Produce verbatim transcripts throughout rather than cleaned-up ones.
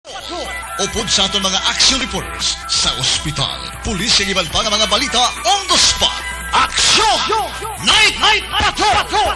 Upod sa aton mga action reports sa ospital, pulis, kag iban pa nga mga balita on the spot. Action! Night! Night! Patrol!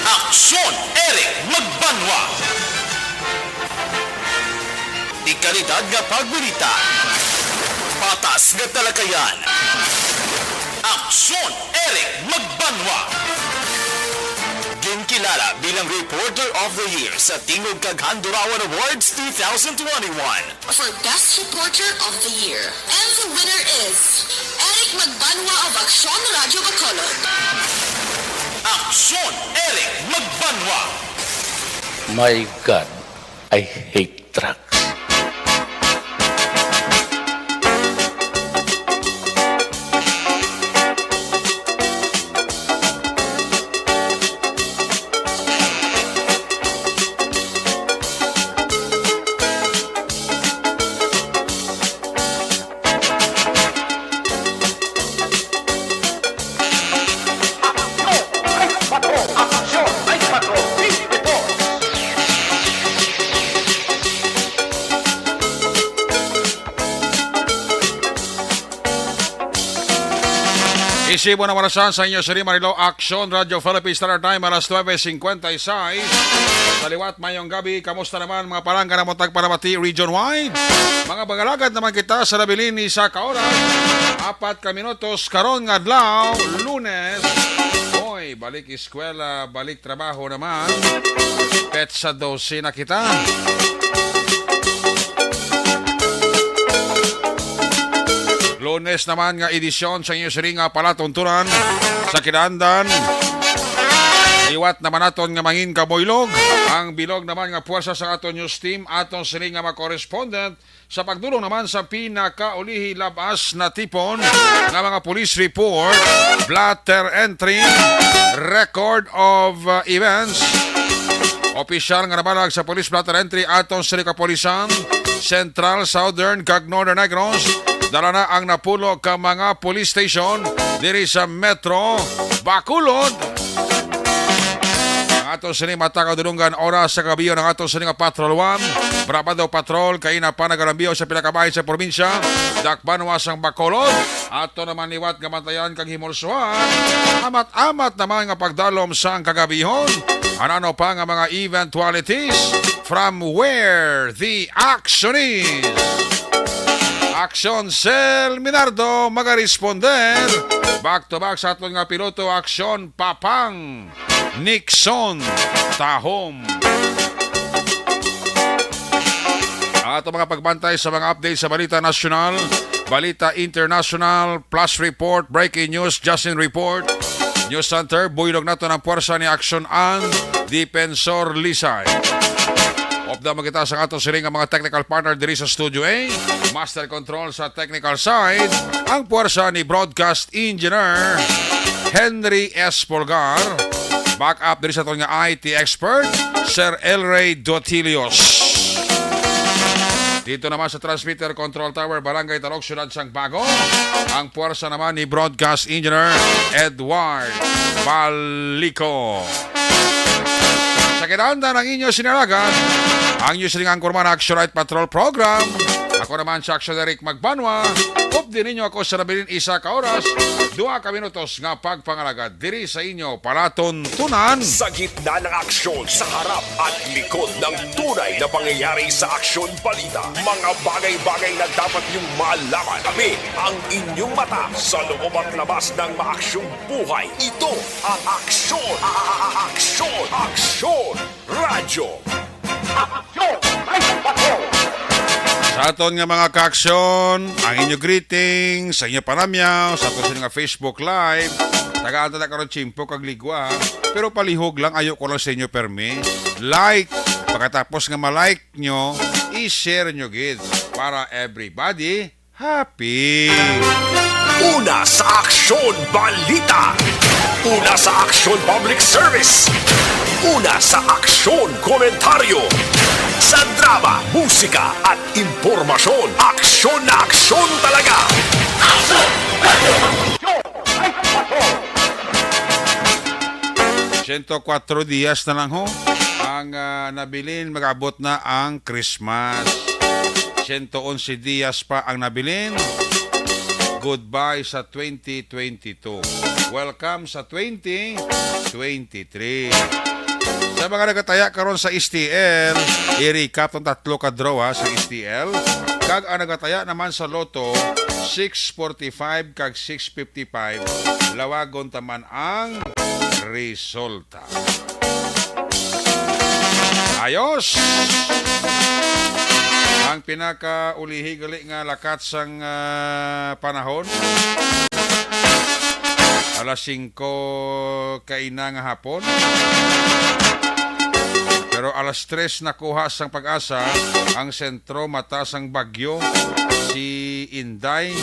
Aksyon, Eric Magbanwa. Di kalidad nga pagbalita. Patas nga talakayan. Aksyon, Eric Magbanwa. Ginkilala bilang Reporter of the Year sa Tingog kag Handurawan Awards two thousand twenty-one. For Best Reporter of the Year. And the winner is Eric Magbanwa of Aksyon Radio Bacolod. Aksyon, Eric Magbanwa. My God, I hate trucks. Isibon na marasan sa inyo sini Marilo, Aksyon Radio Philippines, Standard Time, alas nuebe cincuenta y seis. Sa liwat, mayong gabi. Kamusta naman, mga palangga namon tagpalamati region-wide? Mga pangalagad naman kita sa nabilin ni sa ka oras, apat ka minutos karon nga adlaw, Lunes. Oy, balik eskwela, balik trabaho naman. Petsa dose na kita. Lunes naman nga edisyon sa inyo sini nga palatuntunan sa kinaandan. Liwat naman naton nga mangin kabuylog ang bilog naman nga puwersa sa aton news team, aton sini nga mga correspondent sa pagdulong naman sa pinakaulihi lab-as natipon nga mga police report, blotter entry, record of, uh, events. Opisyal nga nabalag sa Police Blotter Entry aton sini kapulisan, Central, Southern, kag Northern Negros. Dala na ang napulo ka mga police station diri sa Metro Bacolod. Ang ato sini matakaw dulunggan oras sa kagabi ang ato sini nga Patrol One, Brabado Patrol, kaina pa nagalambiyo sa pila ka bahin sa probinsya, dakbanuas sang Bacolod. Ato naman liwat nga bantayan kag himulsuhan. Amat-amat naman nga pagdalom sang kagabihon. Ano-ano pa nga mga eventualities from where the action is. Aksyon Sel Minardo magaresponder. Back to back sa aton nga piloto, Aksyon Papang Nixon Tahom. Ato mga pagbantay sa mga update sa balita nasyonal, balita international, plus report, breaking news, Justin Report, News Center, buylog nato ang puwersa ni Action and Defensor Lisay. Upda mo kita sa ato siring nga mga technical partner diri sa Studio A. Master Control sa technical side, ang puwersa ni Broadcast Engineer Henry S. Polgar. Backup diri sa aton nga I T expert, Sir Elray Dotilios. Dito naman sa Transmitter Control Tower, Barangay Talok, Siyudad sang Bago, ang puwersa naman ni Broadcast Engineer Edward Balico. Sa kinahanglan ang inyo sinalagan, ang inyo sining anchorman, Action Night Patrol Program. Ako naman si Action Eric Magbanwa. Updi ninyo ako sa nabilin isa ka oras, dua ka minutos nga pagpangalagad diri sa inyo palatuntunan. Sa gitna ng aksyon, sa harap at likod ng tunay na pangyayari sa aksyon balita, mga bagay-bagay na dapat niyong malaman. Kami ang inyong mata sa loob at labas ng maaksyong buhay. Ito ang Aksyon, a-, a-, a-, Aksyon, Aksyon Radyo. Aksyon! Ay, patrol! Sa aton nga mga kaaksyon, ang inyo greetings, sa inyo panamyaw, sa aton sini nga Facebook Live, tagaan ta na karon tiyempo kag ligwa, pero palihog lang, ayo ko lang sa inyo permi. Like, pagkatapos nga ma-like nyo, i-share nyo gid para everybody happy. Una sa aksyon, balita. Una sa aksyon, public service. Una sa aksyon, komentaryo. Sa drama, musika, at impormasyon, aksyon na aksyon talaga. Sento kwatro dias na lang, ho, ang, ah, nabilin, mag-abot na ang Christmas. Sento onse dias pa ang nabilin. Goodbye sa twenty twenty-two. Welcome sa twenty twenty-three. Sa mga nagataya karon sa S T L, i-recap ang tatlo ka draw, ha, sa S T L. Kag ang nagataya naman sa Lotto, six forty-five kag six fifty-five, lawagon ta man ang resulta. Ayos! Ang pinakaulihi gali nga lakat sang, ah, panahon, alas singko kaina nga hapon. Pero alas tres nakuha sang PAGASA ang sentro mata sang bagyo, si Inday.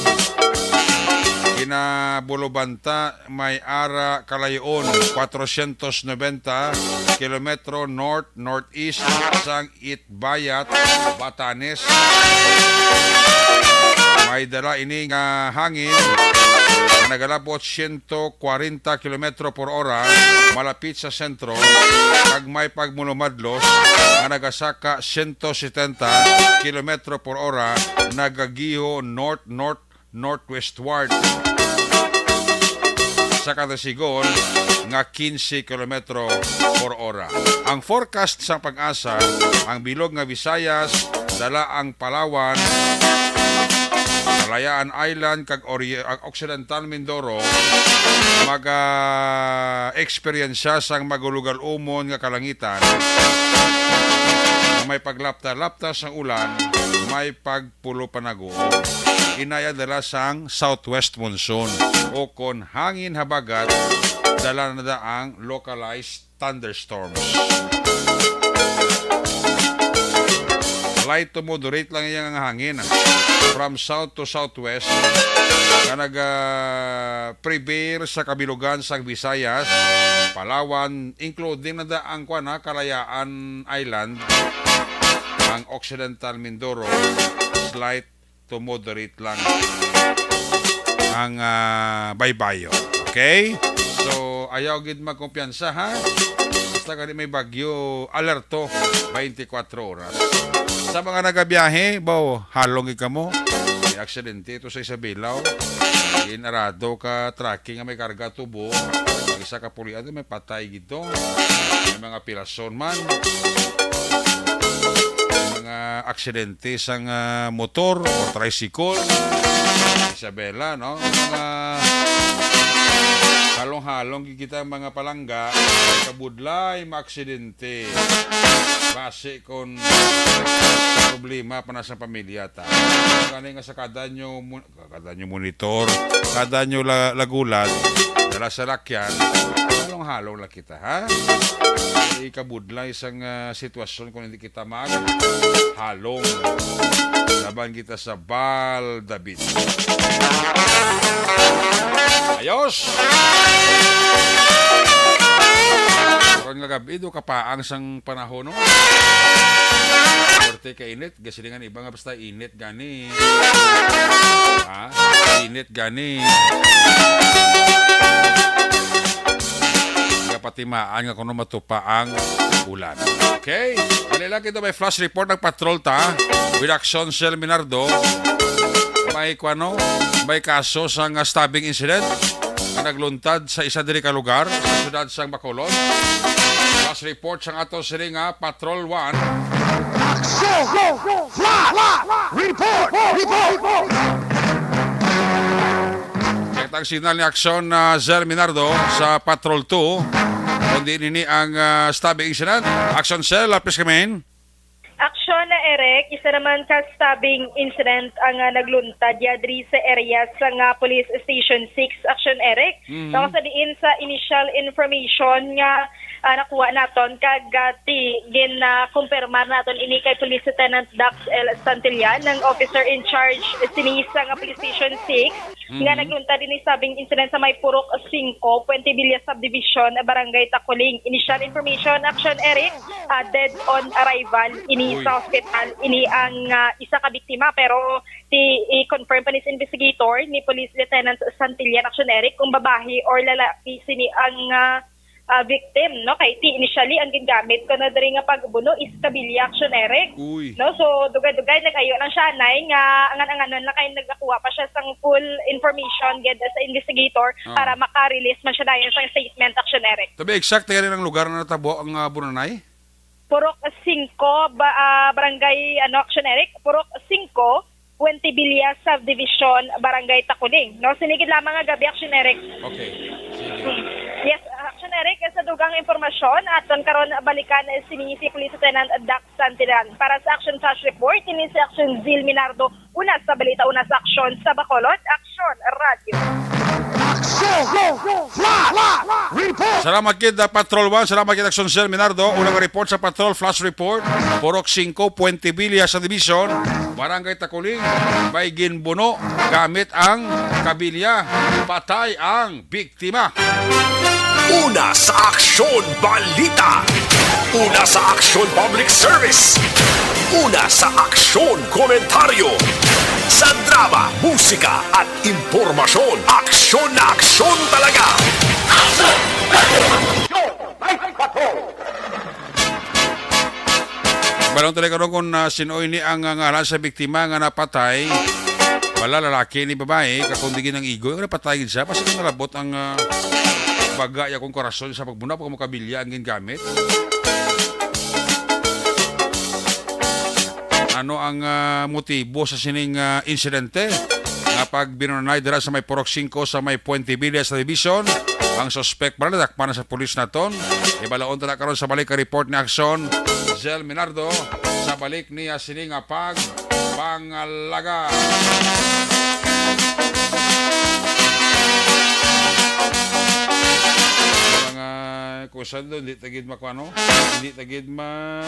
Kinabulobanta may ara kalayoon, cuatrocientos noventa kilometro north-northeast sang Itbayat, Batanes. May dala ini nga hangin nga nagalabot siyento kwarenta kilometro por ora malapit sa sentro, kag may pagmulumadlos nga nagasaka siyento setenta kilometro por ora nagagiho north-north northwestward sa kada sigon nga quince kilometro por ora. Ang forecast sa PAGASA, ang bilog nga Visayas, dala ang Palawan, Kalayaan Island, kag Ori-, ang Occidental Mindoro, maga-eksperyensya sang magulugal-umon nga kalangitan, nga may paglapta-lapta sang ulan, may pag pulo panaguo. Inaya dala sang southwest monsoon o kon hangin habagat, dala na da ang localized thunderstorms. Light to moderate lang iyang hangin from south to southwest nga naga-prevail sa kabilugan sa Visayas, Palawan, including na da ang, kwan, ha, Kalayaan Island, ang Occidental Mindoro, slight to moderate lang ang, ah, baybayon. Okay? So, ayaw gid magkumpiyansa, ha? Basta gani may bagyo, alerto, twenty-four oras. Sa mga nagabiyahe, baw, halong gid kamo. May aksidente ito sa Isabela, oh. Ginarado ka trucking nga may karga tubo. Ang isa ka pulian, may patay gid to. May mga pilason man. Mga aksidente sang, ah, motor o tricycle. Isabela, no? Mga halong-halong gid kita, mga palangga, kabudlay maaksidente. Base kon problema pa na sa pamilya ta. Gani nga sa kada nyo mo-, kada nyo monitor, kada nyo la-, lagulat, dala sa lakyan, halong-halong lang kita, ha? Ikabudlay sang, ah, sitwasyon kung hindi kita maghalong laban kita sa Val David. Ayos! Karon nga gabi, do kapaang sang panahon, no? Forte ka init, gasilingan iba nga basta init gani. Ha? Init gani. Kapatimaan nga kuno matupa ang ulan. Okay? Dali lang, ito may flash report, nagpatrol ta with Action Cell Minardo. May, kuwano, may kaso sa nga stabbing incident nga nagluntad sa isa diri ka lugar sa siyudad sang Bacolod. Flash report sang ato sini nga Patrol One. Action! Flash! Report! Report! Check ang signal ni Action, ah, Cell Minardo sa Patrol Two. Kundi nini ang, ah, stabbing incident. Action Cell, lapis kami. Aksyon na, Eric, isa naman ka stabbing incident ang, ah, nagluntad ya diri sa area sa nga Police Station six. Aksyon, Eric, Mhm. Tungod sa diin sa initial information nga, ah, nakuha naton kag, ah, ti-, gin, ah, kumpirmar naton ini kay Police Lieutenant Dax L Santillan, ang officer in charge sini sa nga Police Station six, nga Mhm. nagluntad ini stabbing incident sa may Purok singko, Puente Villa Subdivision, Barangay Taculing. Initial information, Aksyon, Eric, ah, dead on arrival ini Uy. sa hospital. Ini ang, ah, isa ka biktima, pero ti-, i-confirm pa ni sa investigator ni Police Lieutenant Santillan, Aksyon, Eric, kung babae or lalaki sini ang, ah, ah, victim, no? Kay ti initially ang gingamit ko na diri nga pagbuno is kabilya, Aksyon, Eric. Uy. No, so dugay-dugay nag-ayo lang siya, anay, nga angan-anganon na kay nagakuha pa siya sang full information gid sa investigator Ah. para maka-release man siya dayon sa statement, Aksyon, Eric. To be exact, taga ang lugar na natabo ang, ah, bunanay? Purok singko, ba, ah, barangay, ano, Aksyon, Eric? Purok singko, Puente Villa Subdivision, Barangay Taculing. No, sinigid lamang nga gabi, Aksyon, Eric. Okay. Sige. Yes, Aksyon, Eric, sa dugang impormasyon, aton karon balikan, eh, sini si Police Lieutenant Dax Santillan. Para sa Aksyon Flash Report, ini si Aksyon Zil Minardo, una sa balita, una sa aksyon sa Bacolod, Aksyon Radio. Aksyon Flash Report! Salamat kid, ah, Patrol One. Salamat kid, Aksyon Sir Minardo. Unang report sa Patrol Flash Report. Purok singko, Puente Villa Subdivision, Barangay Taculing. May ginbuno gamit ang kabilya. Patay ang biktima. Una sa aksyon, balita. Una sa aksyon, public service. Una sa aksyon, komentaryo. Sa drama, musika, at impormasyon, aksyon na aksyon talaga. Balon tayo karon kung, ah, sino ini ang, ah, ngalan sa biktima nga napatay. Wala, lalaki ni babae, kakundi gid ang igo. Ang napatay gid siya, basta nalabot ang, ah, baga ya kung korason sa pagbuna, pag makabilya ang gingamit. Ano ang, ah, motibo sa sining, ah, insidente nga pagbinunanay dira sa may Purok singko sa may Puente Villa sa Division? Ang suspek pala nadakpan na sa pulis naton. Ibalaon ta na karon sa balik ka report ni Aksyon Zel Minardo sa balik niya sini nga pag pangalaga. Mga kusa doon, di tagid makuano, hindi tagid ma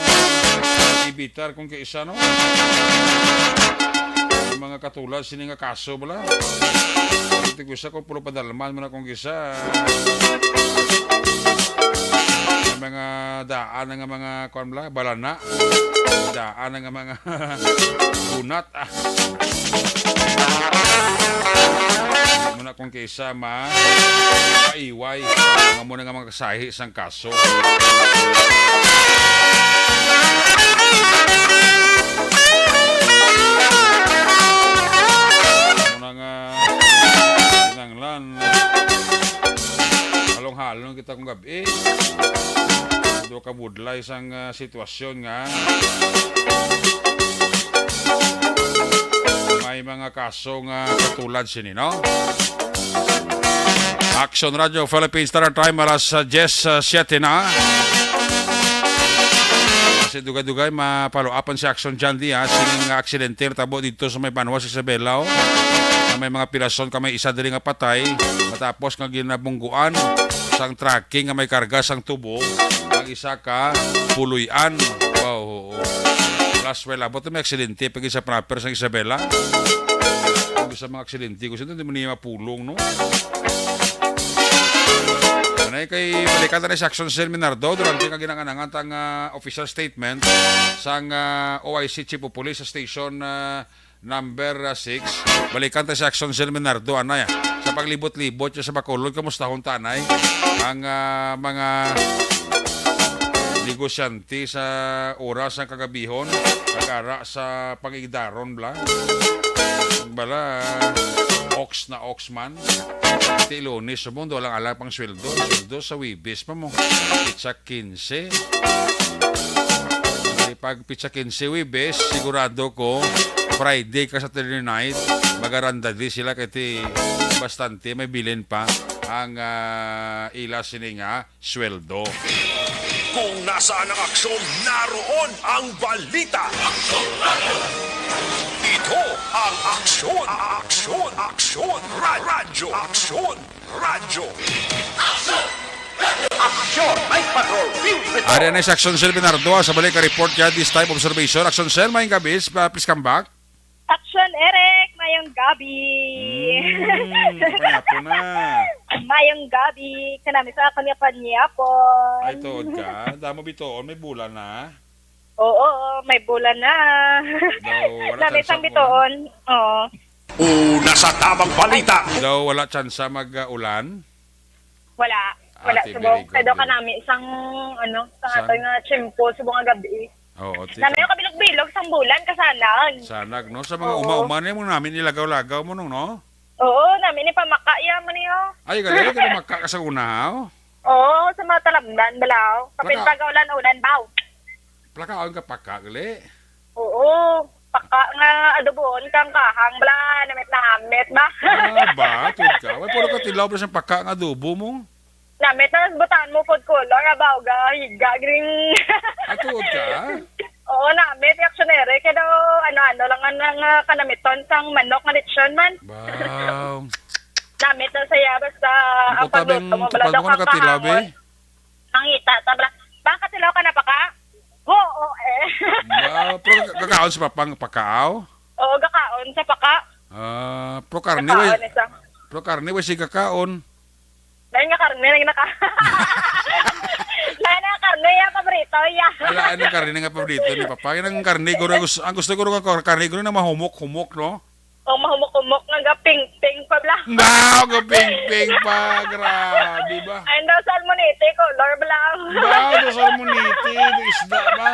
ibitar kung kaisa, no? Ang mga katulad sini nga kaso bala. Ito ko isa ko pulo padalman mo na kung kisa. May mga daan nga mga kuan bala, balana. Daan nga mga bunat. Ah. Mo na kung kisa ma paiway. Mga mo na nga mga kasahi sang kaso. Mo na nga kinanglan. Halong-halong kita kung gabi. Ito ka budlay sang, ah, sitwasyon nga may mga kaso nga katulad sini, no? Action Radio Philippines, Standard Time, alas, ah, diyes, ah, siyete na. Kasi dugay-dugay, mapaluapan si Action John Diaz, sining, ah, aksidente na tabo dito sa may Banwa sa Isabela, oh. Na may mga pirason ka may isa diri nga patay, matapos nga ginabungguan sang trucking nga may karga sang tubo, ang isa ka puloy-an. Wow, oo. Last while, abot na may aksidente, pag sa proper sang Isabela. Ang sa mga aksidente, gusto nito, hindi mo niya mapulong, no? Anay kay balikan na sa Action Sir Minardo, durante ka ginanganangan tang, ah, official statement sang, ah, O I C Chief of Police sa station, ah, number, ah, six. Balikan ta si Action Sir Minardo, anay, ah. Sa paglibot-libot siya sa Bacolod, kamusta hon tanay? Ang, ah, mga negosyante sa oras ng kagabihon, nagara sa pangigdaron, bla. Bala, ox na ox man. Ti Lunes, subong, walang alang pang sweldo. Sweldo sa Webes pa mo. Pitsa quince. Di pag pitsa quince Webes, sigurado ko, Friday ka Saturday night, magaranda di sila kay ti bastante may bilin pa ang, ah, ila sini nga sweldo. Kung nasaan ang aksyon, naroon ang balita. Ito ang Aksyon, Aksyon, Aksyon, Ra- Radyo, Aksyon, Radyo. Aksyon! Night Patrol, Field Patrol! Ari na si Action Cell Bernardo, ah, sa balik ka report kaya this time observation. Action Cell, maayong gabi, ah, please come back. Action, Eric! Mayong gabi! Mm, panyapo na. Mayong gabi! Kanami sa akon nga panyapon. Ay, tuod ka? Damo bitoon, may bulan na. Oo, may bulan na. Daw, wala Nami sang bitoon. Oo. Una sa tamang balita. Daw, wala tsansa mag-ulan? Wala. Wala, Ate, subong. Very good, Kaya daw very kanami sang, ano, sa Sang? aton nga tiyempo, subong nga gabi. Oo, ti- Nami yung kabilog-bilog sang bulan, kasanag. Sanag, no? Sa mga Oo. uma-uma na yung namin nilagaw-lagaw mo, nung, no? Oo, nami ni pamaka iya mo niyo. Ay, gali, gali, maka ka sa una, ha? Oo, sa mga talamnan, balaw. Kapit Plaka. pag ulan-ulan, baw. Plakaon ka paka, gali? Oo, paka nga adobohon kang kahang, bala, namit-namit ba? Ah, ba? Tuod ka? May puro ka tilaw, bala, sa paka nga adobo mo? Namit na, butangan mo food color, abaw, ga, higa, green. Ah, tuod ka? Oo, namit, reaksyonere, kaya daw, ano-ano lang ang, ang, ah, kanamiton sang manok nga lechon man. Wow. Namit na saya, basta ang Ang utabing pagluto mo, bala, tukad daw mo nakatilaw, be? kahangon. Nangita, ta, bala, baka katilaw ka na paka? Oo, eh. Wow, pero ka-, kakaon sa papang pakaaw? Oo, gakaon sa paka. Ah, pro karne, Gakaon way, isa. pro karne, way, sige kakaon. Lain nga karne, lain nga ka-, lain nga karne, ya, paborito, ya. Ala, ano karne nga paborito ni Papa? Yan ang karne, guro, gusto, ang gusto ko, karne, guro, na mahumok-humok, no? O, mahumok-humok nga gaping-ping pa, bla. Wow, gaping-ping pa, grabe ba? Ay, daw salmonite, color, bla. Wow, daw salmonite, isda ba?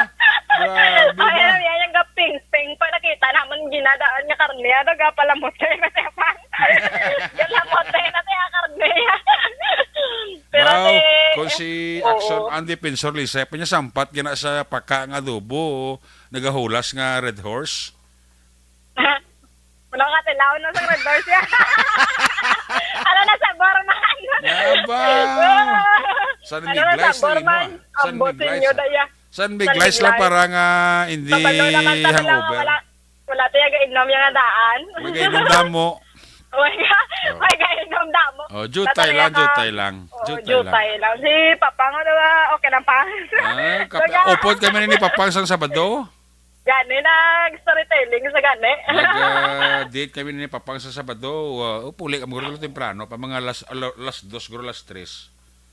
Grabe Ay, ba? ano yan, yung gaping-ping pa, nakita naman ginadaan nga karne, ano, gapalamote na siya pa. Galamote na siya karne. Pero Wow, di, kung si oo. Action ang defensor, Lisa, pa niya sampat gina sa paka nga adobo, nagahulas nga Red Horse. Wala ka tilaw na sa Red Horse yan. Ano na sabor man? Yaba! San Ano na Miguel, sabor sa imo, man? ah. San Ambot Miguel, ninyo, sa- daya. San San Miguel lang Miguel. para nga hindi Kabalo naman, kabalo, hangover. wala. Wala tayo ga-inom yung daan. May kainom damo. May ga-, Oh. may ga-inom damo. Oh, jutay Tatay lang, ka. jutay lang. Oo, Jutay lang. jutay lang. Si Papa nga, diba? Okay lang pa. Ah, kape-, Baga- upod kami ni Papang sang Sabado. Gani, nag-storytelling sa gani. Nag-, ah, date kami ni Papang sa Sabado. Ah, upuli kami guro temprano, pa mga las, alo-, las dos, guro las tres.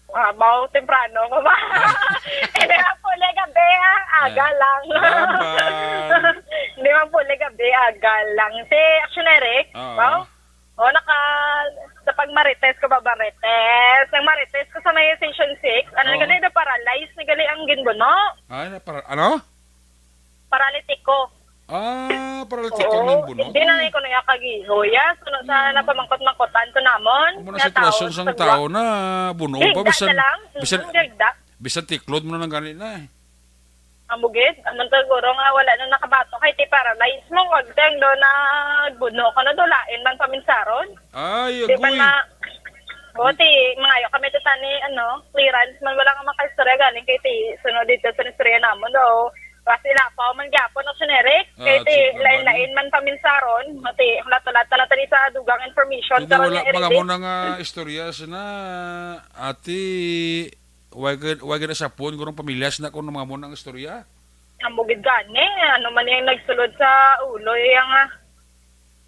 Ah, baw temprano ko ba? Hindi man puli gabi, ah. Aga Ah, lang. laban. Hindi man puli gabi, aga lang. Si Action Eric, Oo. baw? O, naka, sa pag-Marites ko ba, Marites? Ang Marites ko sa may Station six, ano Oo. na gali, na-paralyze na gali ang ginbuno. Ay, na para, ano? Paralitiko. Ah, paralitiko Oo. ang buno. Hindi na ko na kagiho. Yes, ano sa Hmm. napamangkot-mangkotan to namon. Amo na Nga sitwasyon tao, sang sa tao na buno Higda pa, bisan, na lang. bisan, Mm, higda. bisan tiklod mo na lang gani na eh. Ang bugid, amon to guro nga wala na nakabato kay ti paralyze mo, wag teng do na buno ko na do lain man paminsaron. Ay, Di ba agoy. na, o, ti, mangayo kami ti tani, ano, clearance man, wala nga makaistorya galing kay ti, sunod dito sa istorya namon do. Kasi lapaw man gyapon ang generic, kay Ah, ti, sige, lain-lain man paminsaron, ti, hulat-hulat na lang tani sa dugang information Hindi, karon wala, ni mga Eric. mo na nga istorya, sina, ati, wag, wag na sa phone, gurong pamilya, sina kung mga mo na nga istorya. Ang bugid gani, ano man yung nagsulod sa ulo, yung, ah,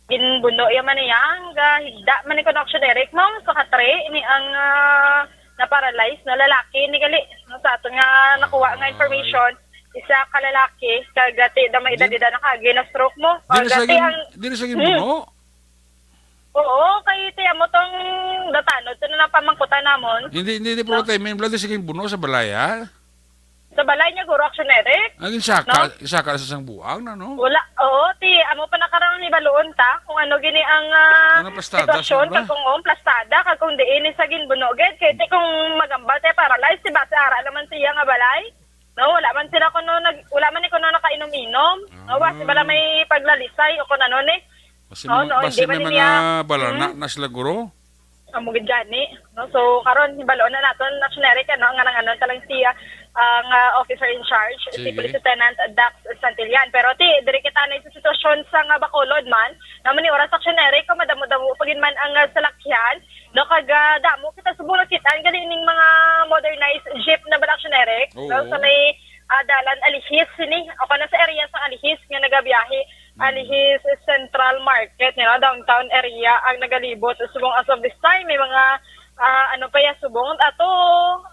ginbuno, yung man yung, ah, higda man yung connection, Eric, mo, sa katri, ni ang, ah, na-paralyze na lalaki, ni gali, no, sa aton nga nakuha nga Ay. information, isa ka lalaki, kagati na may Di- edad-edad na kagi na stroke mo. Di na sa Kagati gin-, ang di na sa Hmm. ginbuno? Oo, kay ti amo tong datano, ito na lang pamangkutan namon. Hindi, hindi, hindi, No? pero tayo, may blood, sige, buno sa balay, ha? Sa balay niya, guro, action, Eric. Ang insaka, No? insaka sa isang buang na, no? Wala, oo, ti, amo pa na karang hibaluon ta kung ano gini ang, ah, Ano, plastada sitwasyon, siya ba? kag kung, oh, plastada, kag kung diin ni sa ginbuno, gid, kay ti kung magambal tayo, paralyzed, diba, si ara naman siya nga balay. No, wala man sila kuno nag-, wala man ni kuno nakainom-inom. No, Ah. basi bala may paglalisay o kung ano ni. Basi Oh, mga, no, basi hindi man may niya mga balana Hmm. na sila, guro. Amo gid gani, no? So, karon, hibalo na naton, action, Eric, ano, nga nang ano talang siya. ang ah, officer in charge, si Police Lieutenant Dax Santillan. Pero ti, diri kita na sa sitwasyon sa nga Bacolod man, naman ni oras, Action Eric, kung madamo-damo pa gid man ang ah, salakyan, no, kag ah, damo kita subong nakita ang gali ning mga modernized jeep na bala, Action Eric, no, sa may ah, dalan Alihis sini, o kana sa area sa Alihis nga nagabiyahe, Alihis Central Market, you know, downtown area ang nagalibot. Subong as of this time, may mga ah, ano pa ya, subong ato,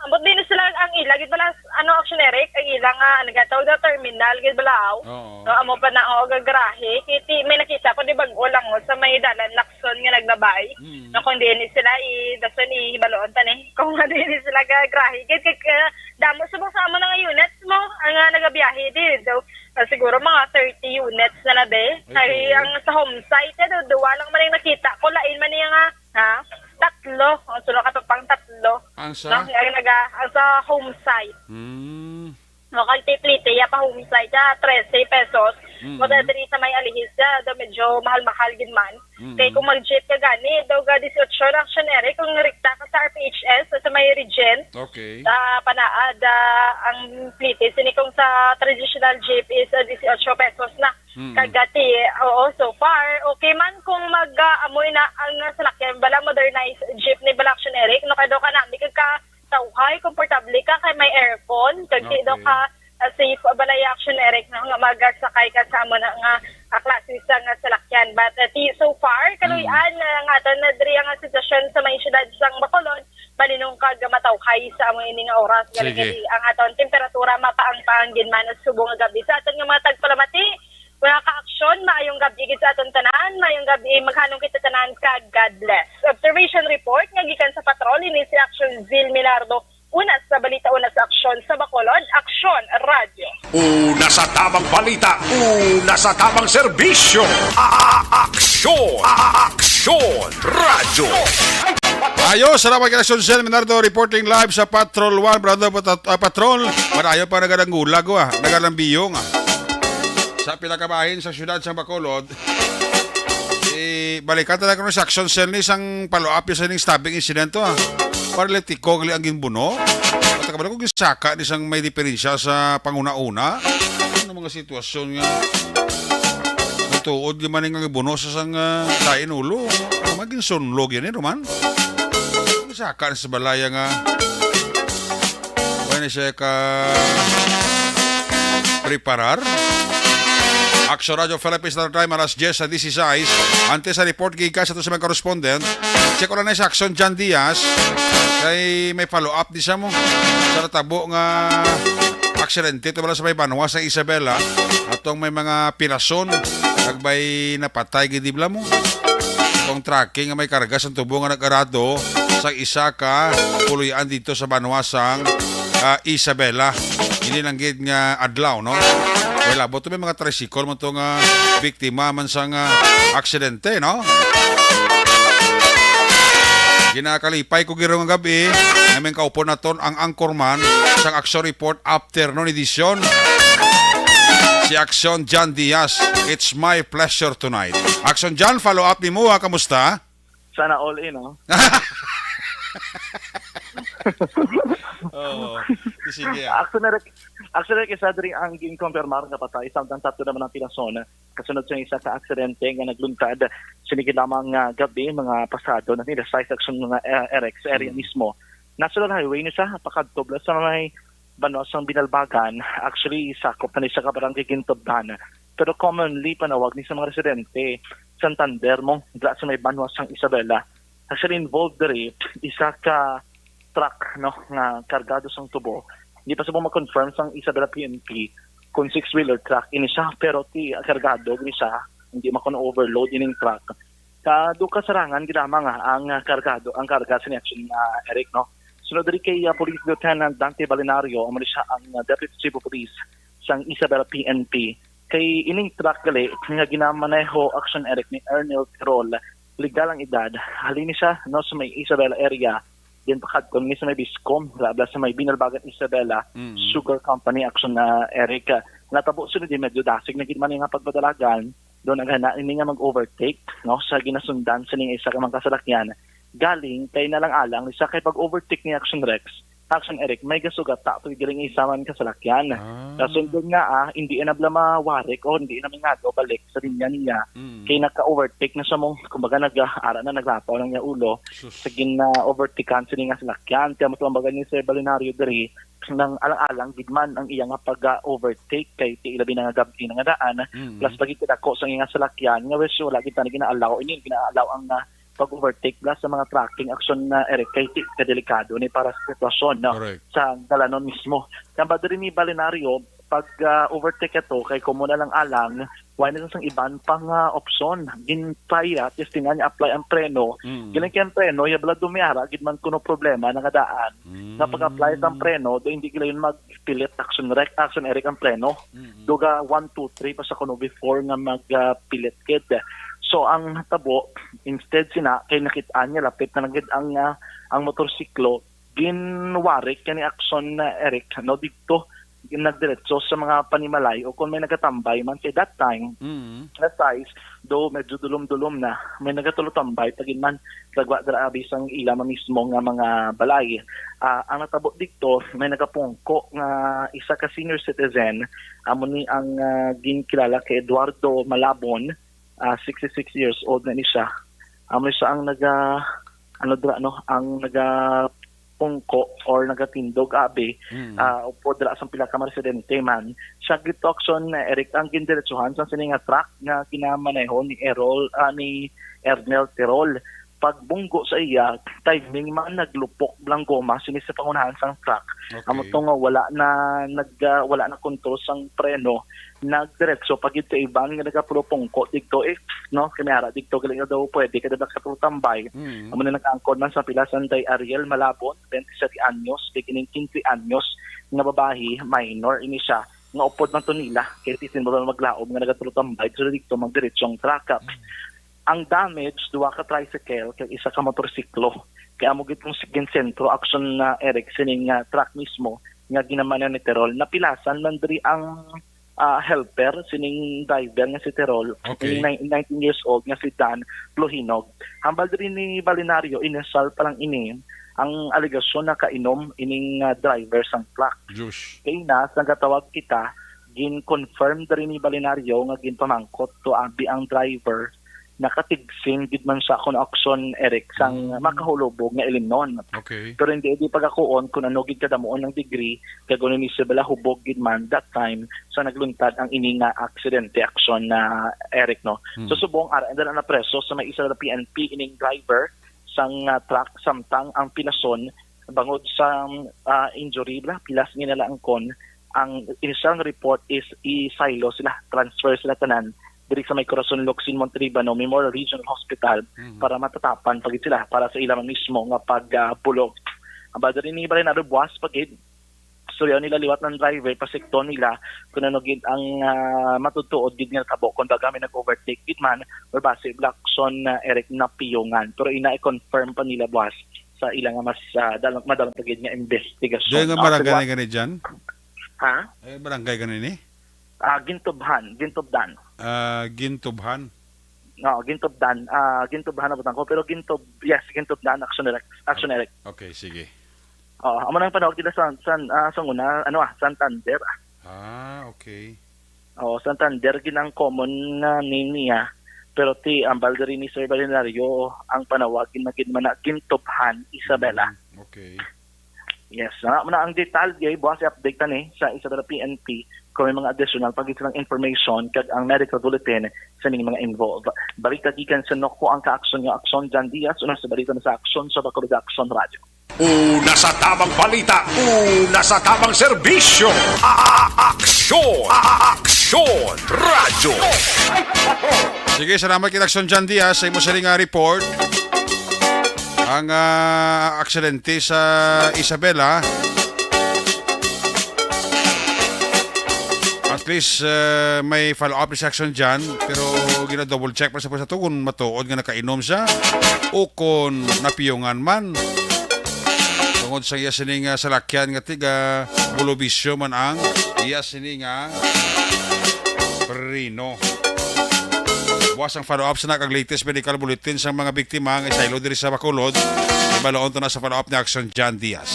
ambot din sila ang ila gid bala, ano, Action Eric, ang ila nga, ano, gatawag na terminal gid bala, aw. Oo. No, amo pa na, o, gagarahe. Kiti, may nakita ko, di, bag-o lang, o, sa may dalan Lacson nga naglabay. Mm. No, kung diin sila, i, dason, i, hibaluon ta ni. Kung ano, diin sila gagarahe. Kit, kit, ah, damo subong sa amo na nga units mo, ang ah, nagabiyahe, di, do, ah, siguro mga thirty units na na, be. Ay, Kay, oo. Ang sa home site, eh, do, duwa lang man yung nakita ko, lain man yung, ah, ha? Tatlo. Ang sunod ka pa pang tatlo. Ang sa? No, ang naga, ang sa home site. Hmm. No, kag tiplite, ya pa home site, ya, trese pesos. Mm. Mo diri sa may Alihis, ya, do medyo mahal-mahal gid man. Mm. Kay kung mag-jeep ka gani, do ga dieciocho na, Action Eric, kung rikta ka sa R P H S, sa may Regent, Okay. ah, panaad, ah, ang plite. Sini kung sa traditional jeep is ah, dieciocho pesos na. Mm. Kagati, oo, so far, okay man kung mag-amoy na ang salakyan, bala modernized jeepney, bala, Action Eric, no, kado ka na, di ka ka tawhay, komportable ka, kay may aircon, kag di Okay. daw ka ah, safe, bala, ya, Action Eric, no, nga magasakay ka sa amo na nga ah, klase sa nga salakyan. But ah, ti, so far, kaluy-an, ah, nga aton na diri ang sitwasyon sa may siyudad sang Bacolod, malinong kag matawhay sa amo ini nga oras. Sige. Galing ang aton temperatura mapaang-paang gid man subong nga gabi. Sa aton nga mga tagpalamati, mga ka-aksyon, maayong gabi gid sa aton tanan. Maayong gabi, maghanong kita tanan, kag God bless. Observation report nga gikan sa patrol, ini si Action Zil Milardo. Una sa balita, una sa aksyon sa Bacolod, Aksyon Radyo. Una sa tamang balita, una sa tamang serbisyo. A-, aksyon, a-, aksyon, radyo. Ayo, salamat kay Aksyon Zil Minardo, reporting live sa Patrol One, brother, Pat-, ah, Patrol. Madayo pa nagadanggula ko, ah, nagalambiyong, ah. Sa pinakabahin sa siyudad sa Bacolod, eh, balikan talaga sa Aksyon Zil ni sang follow-up sa ning stabbing incident to, ah. Paralitiko gali ang ginbuno. At kabalo ko ginsaka ni sang may diferensya sa panguna-una. Ano mga sitwasyon nga natuod di man nga gibuno sa sang, ah, lain ulo. Maging sunlog yan, eh, Roman. Saka na sa balaya nga wala na siya ka preparar. Aksyon Radyo Philippines Standard Time, alas diyes sa disisais. Antes sa report gikan sa to sa mga correspondent, check ko lang na sa Aksyon John Diaz. Kay may follow-up di sa mo. Sa natabo nga aksidente to bala sa may banwa sa Isabela. Atong may mga pirason. Nagbay napatay gid di bala mo. Itong tracking nga may karga sa tubo nga nag-arado sa isa ka puloy-an dito sa banwa sang, ah, Isabela. Hindi lang gid nga adlaw, no? Well, abot may mga tricycle mo to nga biktima man sang, ah, aksidente, no? Ginakalipay ko giro nga gabi nga may kaupon naton ang anchorman sang Aksyon Report Afternoon Edition. Si Aksyon John Diaz, it's my pleasure tonight. Aksyon John, follow up ni mo, ha? Kamusta? Sana all in, no? Oo. Sige, ah. Actually, actually, isa diri ang ginkonfirmar nga patay, samtang tatlo naman ang pirason. Kasunod sa isa ka aksidente nga nagluntad, sinigil lamang nga gabi, mga pasado na nila sa section mga, eh, Eric, sa area Mm. mismo. National Highway ni siya, pakadto bala sa may banwa sang Binalbagan. Actually, sakop na ni siya ka barangay Gintubdan. Pero commonly, panawag ni sa mga residente, Santander mo, dira sa may banwa sang Isabela. Actually, involved diri, isa ka truck, no, nga kargado sang tubo. Di pa subong ma-confirm sang Isabela P N P kung six-wheeler truck ini siya, pero ti kargado gid siya, hindi makon overload ining truck. Sa duka sarangan gid lamang, ah, ang, ah, kargado, ang karga sa action, ah, Eric, no? Sunod diri kay, ah, Police Lieutenant Dante Balinario, amo ni siya ang, ah, Deputy Chief of Police sang Isabela P N P. Kay ining truck gali nga ginamaneho action, Eric, ni Ernil Tirol, legal ang edad. Halin ni siya, no, sa may Isabela area. Din pakadto ni sa may Biscom, labla sa may Binalbagan Isabela Mm. Sugar Company action na, Eric. Natabo sila di medyo dasig na gid man nga pagpadalagan. Doon ang gana ini nga mag-overtake, no, sa ginasundan sa ning isa ka mga kasalakyan. Galing kay nalang-alang ni sa kay pag-overtake ni action, Rex. Action, Eric, may gasugata to diri nga isa man ka salakyan. Ah. Rason dun nga, ah, hindi na bala mawarik o hindi na mingado balik sa linya niya. Mm. Kay naka-overtake na siya mo, kumbaga nag-, ara na naglapaw lang niya ulo. Sus. Sa gina-overtakean sini nga salakyan. Kaya mas lambagan ni Sir Balinario diri, nang alang-alang gid man ang iya nga pag-overtake kay ti ilabi na nga gab-i na nga daan. Mm. Plus pag kita ko sa iya nga salakyan, nga wes wala kita na gina-allow ini, gina-allow ang, ah, pag-overtake bala sa mga tracking action na, Eric, kay ti-, kadelikado ni para sa sitwasyon, no? Correct. Sa dalanon mismo. Kaya ba diri ni Balinario, pag, ah, overtake ato, kay kumo na lang alang, wala na sang iban pang, ah, opsyon. Gintry, ah, testingan niya apply ang preno. Mm. Giling kay ang preno, ya bala dumiara, gid man kuno problema, nangadaan. Mm. Nga pag-apply sa preno, do hindi gila yun magpilit action, Eric, action, Eric, ang preno. Mm. Duga one, two, three pa sa kuno before nga mag, ah, pilit gid. So, ang tabo, instead sina, kay nakit-an niya, lapit na lang gid ang, ah, ang motorsiklo, ginwarik kani action na Eric, no, dito, nagdiretso sa mga panimalay o kung may nagatambay man kay that time, Mm. na size, do medyo dulom-dulom na, may nagatulotambay, pagin man, lagwa dira abi sang ila man mismo nga mga balay. Ah, ang natabo dito, may nagapungko nga isa ka senior citizen, amo ni ang, ah, ginkilala kay Eduardo Malabon, ah, sixty-six years old na ni siya. Amo ni siya ang naga, ano dira, no, ang naga pungko or nagatindog abi, Mm. ah, upod dira sang pila ka mga residente man. Siya gid to action, Eric, ang gindiretsuhan sa sini nga truck nga ginamaneho ni Errol, ah, ni Ernel Tirol. Pagbunggo sa iya, timing man naglupok lang goma sini sa pangunahan sang truck. Okay. Amo to nga wala na nag, ah, wala na kontrol sang preno, nagdiretso pa gid sa iban nga nagapulupungko didto, eh, no? Kay may ara didto gali nga daw pwede ka daw nakatutambay. Mm. Amo na nag-angkon man sa pila sanday Ariel Malabon, twenty-seven anyos, kag ining quince anyos nga babayi, minor ini siya, nga upod man to nila, kay ti sino ba maglaom nga nagatulotambay, so didto magdiretso ang truck. Mm. Ang damage, duha ka tricycle kag isa ka motorsiklo. Kay amo gid tong sig-, ginsentro action na, Eric, sining, ah, truck mismo nga ginamaneho ni Tirol. Napilasan man diri ang, ah, helper sining driver nga si Tirol, Okay. ning nine-, nineteen years old nga si Dan Pluhinog. Hambal diri ni Balinario, initial pa lang ini ang alegasyon na kainom ining, ah, driver sang truck. Diyos. Kay na, sa gatawag kita, gin-confirm diri ni Balinario nga ginpamangkot to abi ang driver nakatigsing gid man sa akon action, Eric, sang Mm. makahulubog nga ilimnon. Okay. Pero hindi, di pagakuon kung ano gid kadamuon ang degree, kag kung ini siya bala hubog gid man that time sa nagluntad ang ini nga aksidente, action na, Eric, no? Mm. So, subong, ara, anda na preso sa may isa na P N P ining driver sang, ah, truck, samtang ang pilason bangod sa, ah, injury, bala, pilas nga nila angkon, ang initial report is i-silo sila, transfer sila tanan diri sa may Corazon Locsin Montelibano Memorial Regional Hospital Mhm. para matatapan pa gid sila para sa ila mismo nga pag, ah, bulog. Ang bala diri ni Barinado buwas pa gid, istorya nila liwat ng driver, pasikton nila kung ano gid ang, ah, matutuod gid nga natabo, kung baga may nag-overtake gid man or basi bala action na, Eric, napiyungan. Pero ina i-confirm pa nila buwas sa ila nga mas, ah, dal-, madalom pa gid nga investigasyon. Diyan nga Ah, barangay sa ni gani dyan? Ha? Eh, barangay gani ni? Ah, Gintubhan, Gintubdan. Ah, Gintubhan? No, Gintubdan. Ah, Gintubhan na butang ko, pero Gintub, yes, Gintubdan, action, Eric. Action, Eric. Okay, sige. Oo, amo nang panawag nila sa, sa, ah, sa una, ano, ah, Santander. Ah, okay. Oo, Santander, gid ang common na name niya. Pero ti, ang baldari ni Sir Balneario, ang panawag, gid na gid man na Gintubhan, Isabela. Mm, okay. Yes, na, na ang detalye, buwas i-update ta ni sa Isabela P N P kung may mga additional pa gid silang information kag ang medical bulletin sa ning mga involved. Balita gikan sa Noko ang kaaksyon nga Aksyon Jan Diaz, una sa balita na sa Aksyon sa Bacolod Aksyon Radio. Una sa tamang balita, una sa tamang serbisyo. A-, a-, aksyon, a-, a-, aksyon, radyo. Sige, salamat kay Aksyon Jan Diaz sa imo sini nga report. Ang, ah, aksidente sa Isabela. At least, ah, may follow-up ni si Aksyon Jan, pero gina-double check pa sa, sa to kung matuod nga nakainom siya o kung napiyungan man. Tungod sa iya sining, ah, salakyan nga tiga Bulubisyo man ang iya sini nga preno. Buwas ang follow-up sa nakag latest medical bulletin sa mga biktima nga isaylo diri sa Bacolod. Ibalaon to na sa follow-up ni Aksyon Jan Diaz.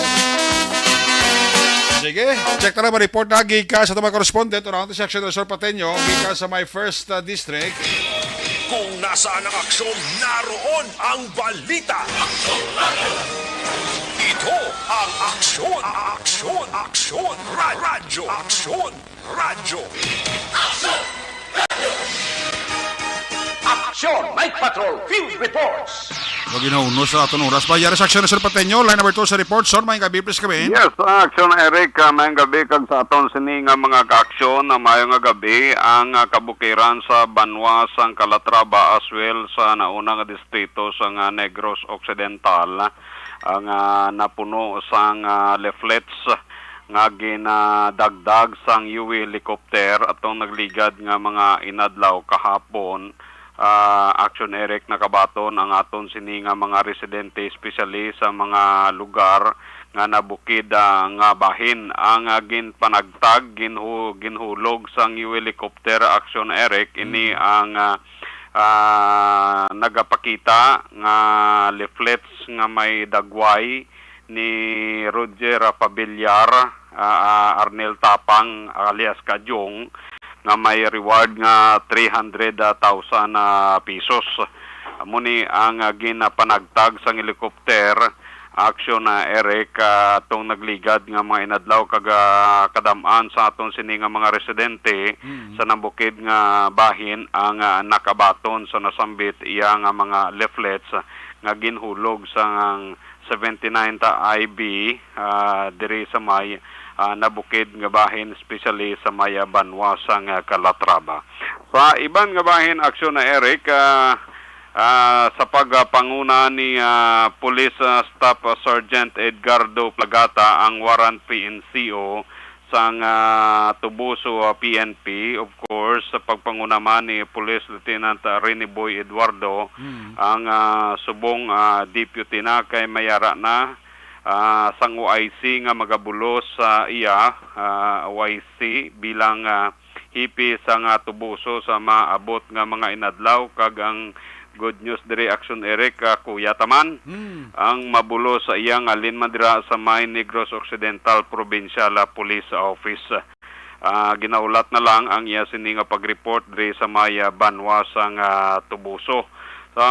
Sige, check ta na ba report na gikan sa aton mga correspondent around the section Resort Pateño, gikan sa my first uh, district. Kung nasaan ang aksyon, naroon ang balita. Ito ang aksyon, aksyon, aksyon, radyo, aksyon, radyo. Action Night Patrol Field Reports. Maginauno sa aton oras. Bayari sa Aksyon Resort Pateño, line number two sa report. Son, may gabi, please kami. Yes, Action Eric, ah, may gabi kag sa aton sini nga mga kaaksyon na mayo nga gabi ang ah, kabukiran sa banwa sang Calatrava as well sa nauna nga distrito sang ah, Negros Occidental ang ah, napuno sang ah, leaflets nga ginadagdag sang U V helicopter atong nagligad nga mga inadlaw kahapon. Ah, Action Eric, nakabaton ang aton sini nga mga residente, especially sa mga lugar nga nabukid ah, nga bahin. Ang ah, ginpanagtag, ginhu- ginhulog sang U V helicopter, Action Eric, ini ang ah, ah, nagapakita nga leaflets nga may dagway ni Roger Pabillar, ah, ah, Arnel Tapang alias Kajong, nga may reward nga three hundred thousand ah, pesos. Amo ni ang ah, ginapanagtag sang helicopter, Action na Eric, ah, atong nagligad nga mga inadlaw kag ah, kadam-an sa aton sini nga mga residente Mm. sa nabukid nga bahin ang ah, nakabaton sa nasambit iya nga mga leaflets nga ginhulog sang seventy-nine ta I B ah, diri sa may ah, nabukid nga bahin, especially sa may ah, banwa sang ah, Calatrava. Sa iban nga bahin, Action na Eric, ah, ah, sa pagpanguna ni ah, Police ah, Staff Sergeant Edgardo Plagata, ang warrant P N C O sang ah, Tubuso ah, P N P, of course, sa pagpanguna man ni Police Lieutenant ah, Rene Boy Eduardo, Mm. ang ah, subong ah, deputy na kay mayara na ah, sang O I C nga magabulos sa iya, ah, O I C bilang ah, hipi sang ah, Tubuso sa maabot nga mga inadlaw, kag ang good news diri, Action Eric, ah, kuya ta man Hmm. ang mabulos sa iya nga halin man dira sa may Negros Occidental Provincial ah, Police Office. Ah, ginahulat na lang ang iya sini nga pag-report diri sa may ah, banwa sang ah, Tubuso. Sa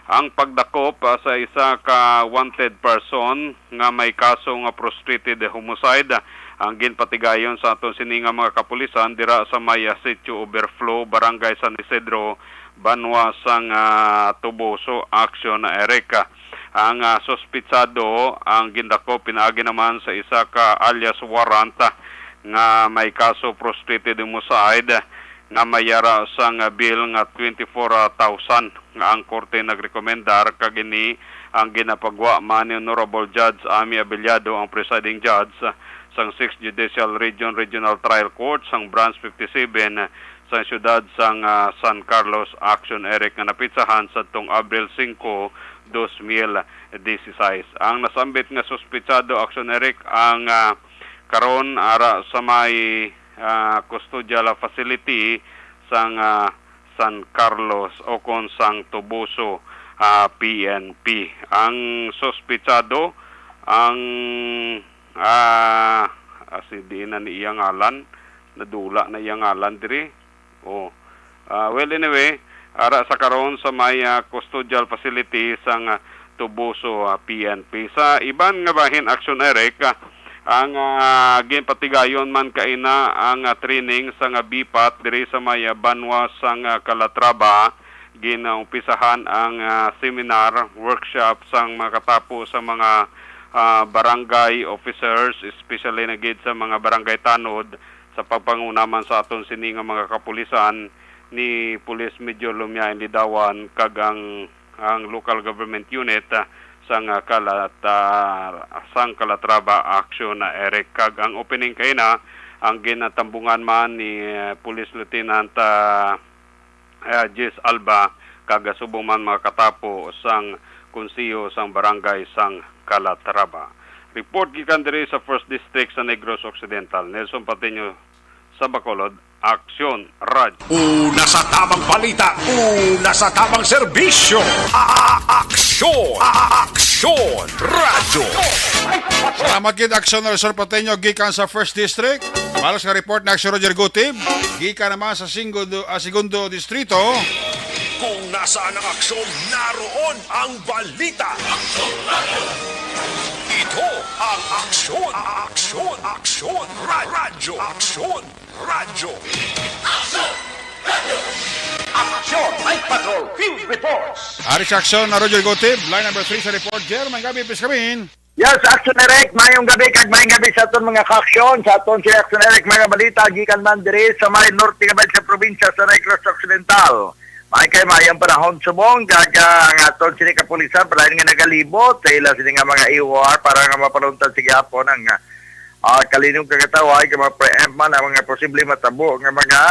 ang pagdakop ah, sa isa ka wanted person nga may kaso nga frustrated homicide ang ginpatigayon sa aton sini nga mga kapulisan dira sa may ah, Sitio Overflow, Barangay San Isidro, banwa sang ah, Tubuso, Action na Eric. Ang ah, suspitsado ang gindakop pinaagi naman sa isa ka alias warrant ah, nga may kaso frustrated homicide nga may yara sang ah, bill nga twenty-four thousand nga ang korte nagrekomendar, kag ini ang ginapagwa man ni Honorable Judge Ami Abellado, ang presiding judge sang Sixth Judicial Region Regional Trial Court sang Branch fifty-seven sa siyudad sang ah, San Carlos, Action Eric, nga napitsahan sadtong Abril singko, dos mil dieciséis. Ang nasambit nga suspitsado, Action Eric, ang ah, karon ara sa may ah, custodial facility sang ah, San Carlos o kon sang Tubuso ah, P N P. Ang suspitsado, ang ah, asi, diin na ni iya ngalan, nadula na iya ngalan diri. Oh. Ah, well, anyway, ara sa karon sa may ah, custodial facility sang ah, Tubuso ah, P N P. Sa iban nga bahin, Action Eric, ah, ang ah, ginpatigayon man kaina ang ah, training sang ah, B pat diri sa may ah, banwa sang ah, Calatrava. Ginaumpisahan ang ah, seminar, workshop sang makatapo sa mga ah, barangay officers, especially na gid sa mga barangay tanod, sa pagpanguna man sa aton sini nga mga kapulisan ni Police Major Lumiain Lidawan kag ang, ang local government unit ah, sang ah, Calata-, sang Calatrava, Action na Eric. Kag ang opening kaina ang ginatambungan man ni eh, Police Lieutenant ah, ah, Jess Alba, kag subong man makatapo sang konseho sang barangay sang Calatrava. Report gikan diri sa First District sa Negros Occidental, Nelson Patiño sa Bacolod, Aksyon Radyo. Una sa tamang balita, una sa tamang serbisyo. A-, a-, aksyon, a-, a-, aksyon, radyo. Salamat gid, Aksyon Resort Pateño, gikan sa First District. Balos nga report na Aksyon Roger Gutib, gikan naman sa Singundo, ah, Segundo Distrito. Kung nasaan ang aksyon, naroon ang balita. Ito ang Aksyon, Aksyon, Aksyon, Ra- Radyo, Aksyon, Radyo. Aksyon, Night Patrol, Field Reports. Ari sa Aksyon na Roger Gutib, line number three sa report. Jer, may gabi, pis kami. Yes, Aksyon Eric, mayong gabi kag mayong gabi sa aton mga kaaksyon, sa aton si Aksyon Eric, mga balita gikan man diri sa may norte nga bahin sa probinsya sa Negros Occidental. May kay mayang panahon subong kag, ah, ang aton sini kapulisan palain nga nagalibot sa ila sini nga mga E O R para nga mapaluntad sa gihapon ang, ah, kalinog kag katawhay kag ma-preempt man ang mga posible matabo nga mga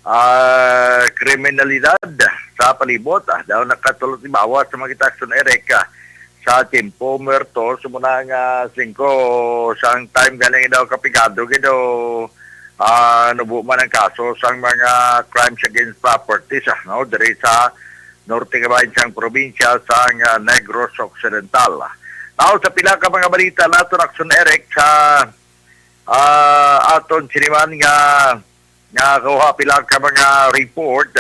ah, kriminalidad sa palibot. Ah, daw nakatulot ni bawas sa mga kita, Aksyon Eric, ah, sa tiyempo muerto, sa muna nga singko sang time galing daw kapigado gid daw, ah, nubo man ang kaso sang mga crimes against properties, ah, no, diri sa norte nga bahin sang probinsya sang, ah, Negros Occidental. Now, sa pila ka mga balita naton, Aksyon Eric, sa, ah, aton siniman nga nga kuha pila ka mga report,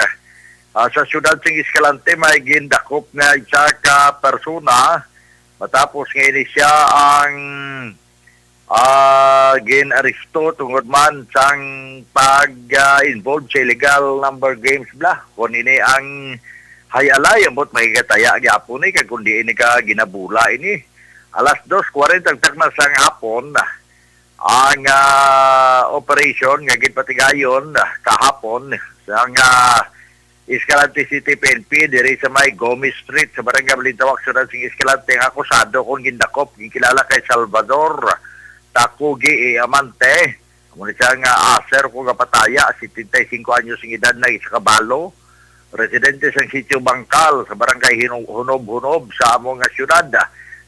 ah, sa siyudad sing Escalante may gindakop nga isa ka persona matapos nga ini siya ang, ah, gin-aresto tungod man sang pag, ah, involved sa illegal number games bla. Kung ini ang hay-alay, ambot mahigataya gyapon ni kag kundi ini ka ginabula ini. Alas dos kwarenta ang takna sang hapon, ang, ah, operation nga ginpatigayon, ah, kahapon sang, ah, Escalante City P N P diri sa may Gomez Street sa Barangay Balintawak, Siyudad sing Escalante, ang akusado kon gindakop ginkilala kay Salvador Takugi Amante. Amo ni siya nga aser ko nga pataya, setenta y cinco anyos ang edad, na isa ka balo, residente sa Sitio Bangkal sa Barangay Hino-, Hunob-Hunob sa amo nga siyudad.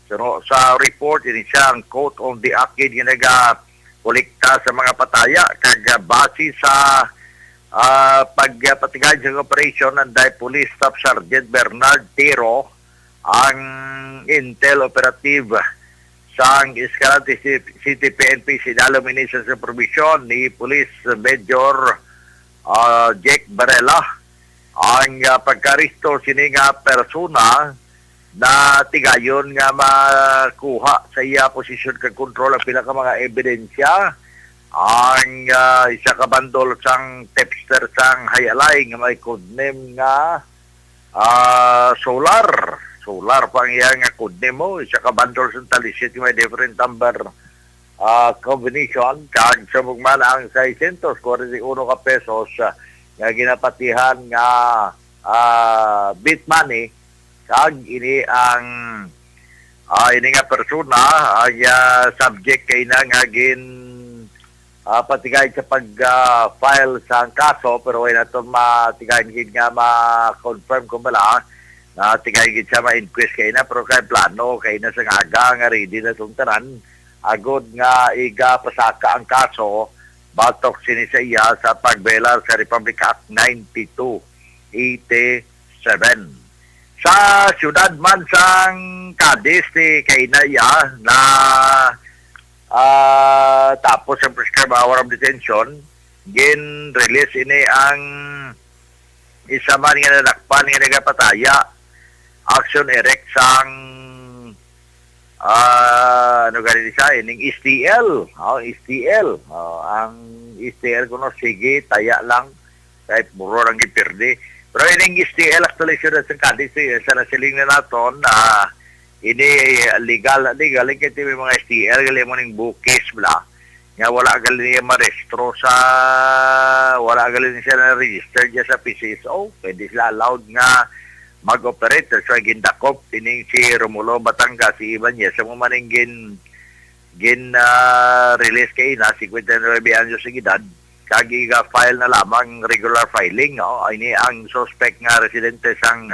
Suno sa report, ini siya ang quote on the act nga nagakolekta sa mga pataya kag, ah, base sa, ah, pagpatigad sa operasyon, anday Police Staff Sergeant Bernard Tiro ang intel operative sang Escalante Ci-, City P N P sa idalom ini sa supervision ni Police Major, ah, Jake Varela. Ang, ah, pagkaaresto sini nga persona na tigayon nga makuha sa iya posisyon kag kontrol ang pila ka mga ebidensya. Ang, ah, isa ka bandol sang tipster sang hay-alay nga may codename nga, ah, Solar. Solar pa ang iya nga codename, mo. Isa ka bandol sang talisit nga may different number, ah, combination, kag subong man ang seiscientos kwarenta y uno ka pesos, ah, nga ginapatihan nga, ah, beat money, kag ini ang, ah, ini nga persona, ah, iya subject kay na nga gin, ah, patigay sa pag, ah, file sa kaso, pero way nato matigayon gid nga ma-confirm kung bala na tigayon gid siya ma-inquest kay na, pero kay plano kay na sa aga nga ready na tong tanan agod nga igapasaka ang kaso batok sini sa iya sa pagbelar sa Republic Act ninety-two eighty-seven. Sa siyudad man sang Cadiz, ti kay na iya na, ah, tapos ang prescribed hour of detention, gin-release ini ang isa man nga nadakpan nga nagapataya, Action Erect sang, ah, ano gani siya, ining S T L. Oh, S T L. Oh, ang S T L kuno, sige, taya lang. Kay puro lang gipirdi. Pero ining S T L, actually, siyudad sang Cadiz, eh, sa nasiling na naton, ah, ini legal, legal, kay may mga S T L, gali mo ning bukis, bla. Nga wala gali niya marehistro sa, wala gali niya siya na-register diya sa P C S O. Pwede sila allowed nga mag-operate. That's why gindakop ining si Romulo Batangas, si Ibanez, sa mo maning gin, gin, ah, release kay na, cincuenta y nueve anyos ang edad. Kag iga-file na lamang regular filing, oh. Ini ang suspect nga residente sang,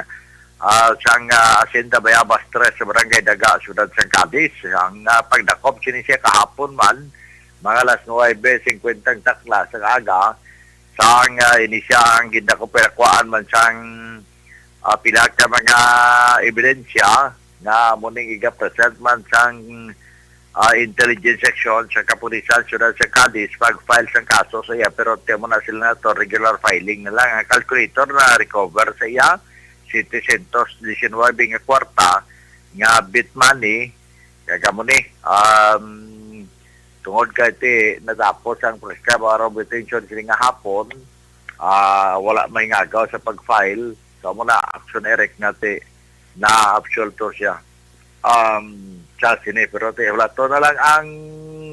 ah, sang, ah, Hacienda Bayabas Tres sa Barangay Daga, Siyudad sang Cadiz. Ang, ah, pagdakop sini siya kahapon man, mga alas nuwebe singkwenta ang takla sang aga, sang, ah, ini siya ang gindakop, pero kuhaan man sang, ah, pila ka mga ebidensya, nga amo ning iga-present man sang, ah, intelligence section sa kapulisan siyudad sa Cadiz pag-file sang kaso sa iya, pero ti mo na sila na to, regular filing na lang. Ang calculator na recover sa iya, setecientos diecinuebe nga kwarta nga bit money, kag amo ni, um, tungod kay ti natapos ang prescribed hour of detention kini nga hapon, ah, wala may ngagaw sa pag-file. So, amo na, action, Eric, nga ti na-absolto siya. Um, sa sini, pero ti, wala to na lang ang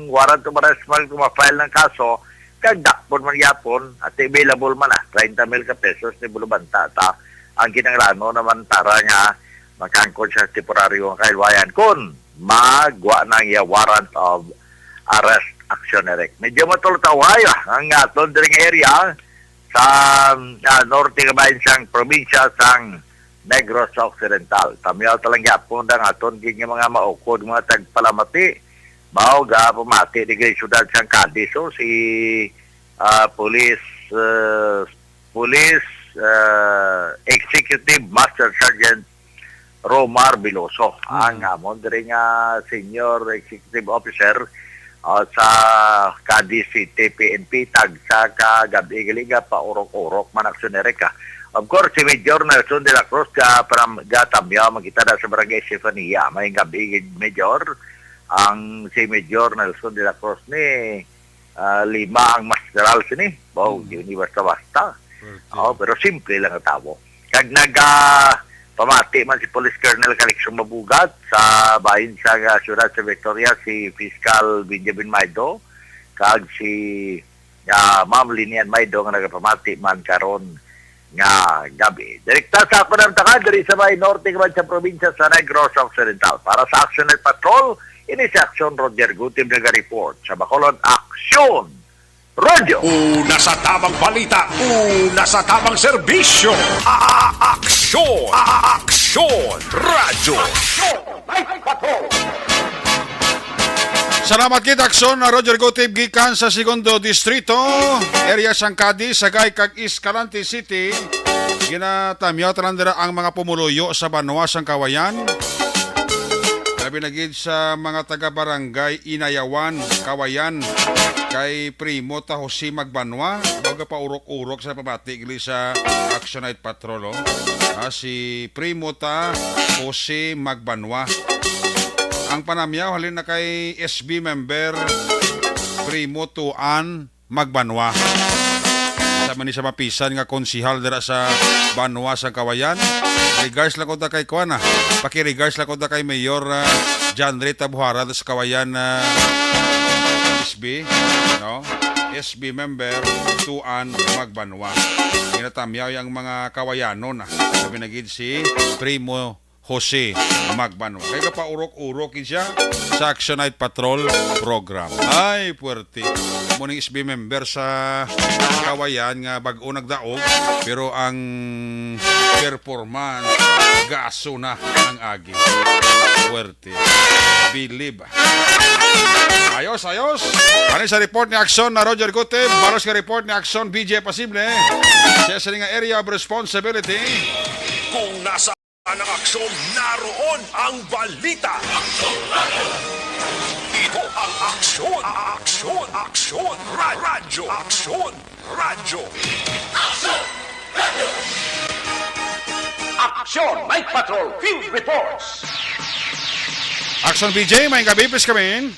warrant of arrest man kung ma-file ng kaso, kag dakpon man yapon, at available man ah, treinta mil ka pesos ni bulubanta ta. Ang kinahanglan naman tara nga makangkon sa temporaryo ang kahilwayan kun magwa na iya warrant of arrest, action, Eric. Medyo matultaway ah, ang aton diri nga area sa, ah, norte nga bahin sang probinsya sang Negros Occidental. Tamyaw ta lang gyapon ang aton gid nga mga maukod, mga tagpalamati. Mao ga pamati di kay siyudad sang Cadiz, oh, si, ah, Police, ah, Police, ah, Executive Master Sergeant Romar Veloso, ang amon diri nga senior executive officer, ah, sa Cadiz City P N P, tagsa ka gab-i gali nga paurok-urok man, action, Eric, ah. Of course, si Major Nelson de la Cruz ga param-, gatamyaw man kita na sa Barangay Estefania. May gab-i, Major, ang si Major Nelson de la Cruz ni, ah, lima ang masteral sini. Wow, di ni basta-basta. Oh, pero simple lang ang tawo. Kag nag, ah, pamati man si Police Colonel Calixto Mabugat sa bahin sa, ah, siyudad sa Victoria, si Fiscal Benjamin Maido, kag si, ah, Ma'am Linian Maido nga nagapamati man karon nga gabi. Direkta sa ako ng taka, diri sa may norte naman sa probinsya sa Negros Occidental. Para sa Action Night Patrol, ini si Action Roger Gutib naga-report sa Bacolod. Action! Radyo. Una sa tamang balita, una sa tamang serbisyo. A-, a-, aksyon, a-, a-, aksyon, radyo. Aksyon, may patrol. Salamat kita, Aksyon, na Roger Gutib gikan sa Segundo Distrito, area sang Cadiz, Sagay kag Escalante City. Ginatamyaw tanan dira ang mga pumuluyo sa banwa sang Kawayan. Labi na gid sa mga taga-barangay Inayawan, Kawayan, kay Primo ta Jose Magbanwa, baga paurok-urok sa pamati gali sa Action Night Patrol, oh. Ah, si Primo ta Jose Magbanwa. Ang panamyaw halin na kay S B member Primo Tuan Magbanwa. Sa man ni sa mapisan nga konsihal dira sa Banwa sa Kawayan. Regards lang ko ta kay kuan, ah. Paki-regards lang ko ta kay Mayor, ah, John Ray Tabuhara sa Kawayan, ah, S B, no? S B member Tuan Magbanwa. Ginatamyaw ang mga Kawayanon, ah. Labi na gid si Primo Jose Magbanwa. Kay kapaurok-urok gid siya sa Action Night Patrol program. Ay, puwerte. Mo ning S B member sa Kawayan nga bag-o nagdaog, pero ang performance, gaso na ang agi. Puwerte. Believe. Ayos, ayos. Ano sa report ni Action na Roger Gutib? Balos ka report ni Action, B J Pasible. Siya sa nga area of responsibility. Kung nasa ang aksyon, naroon ang balita. Ito ang aksyon, aksyon, aksyon, ra-, radyo, aksyon, radyo. Aksyon! Night Patrol Field Reports. Action B J, may gabi, please come in.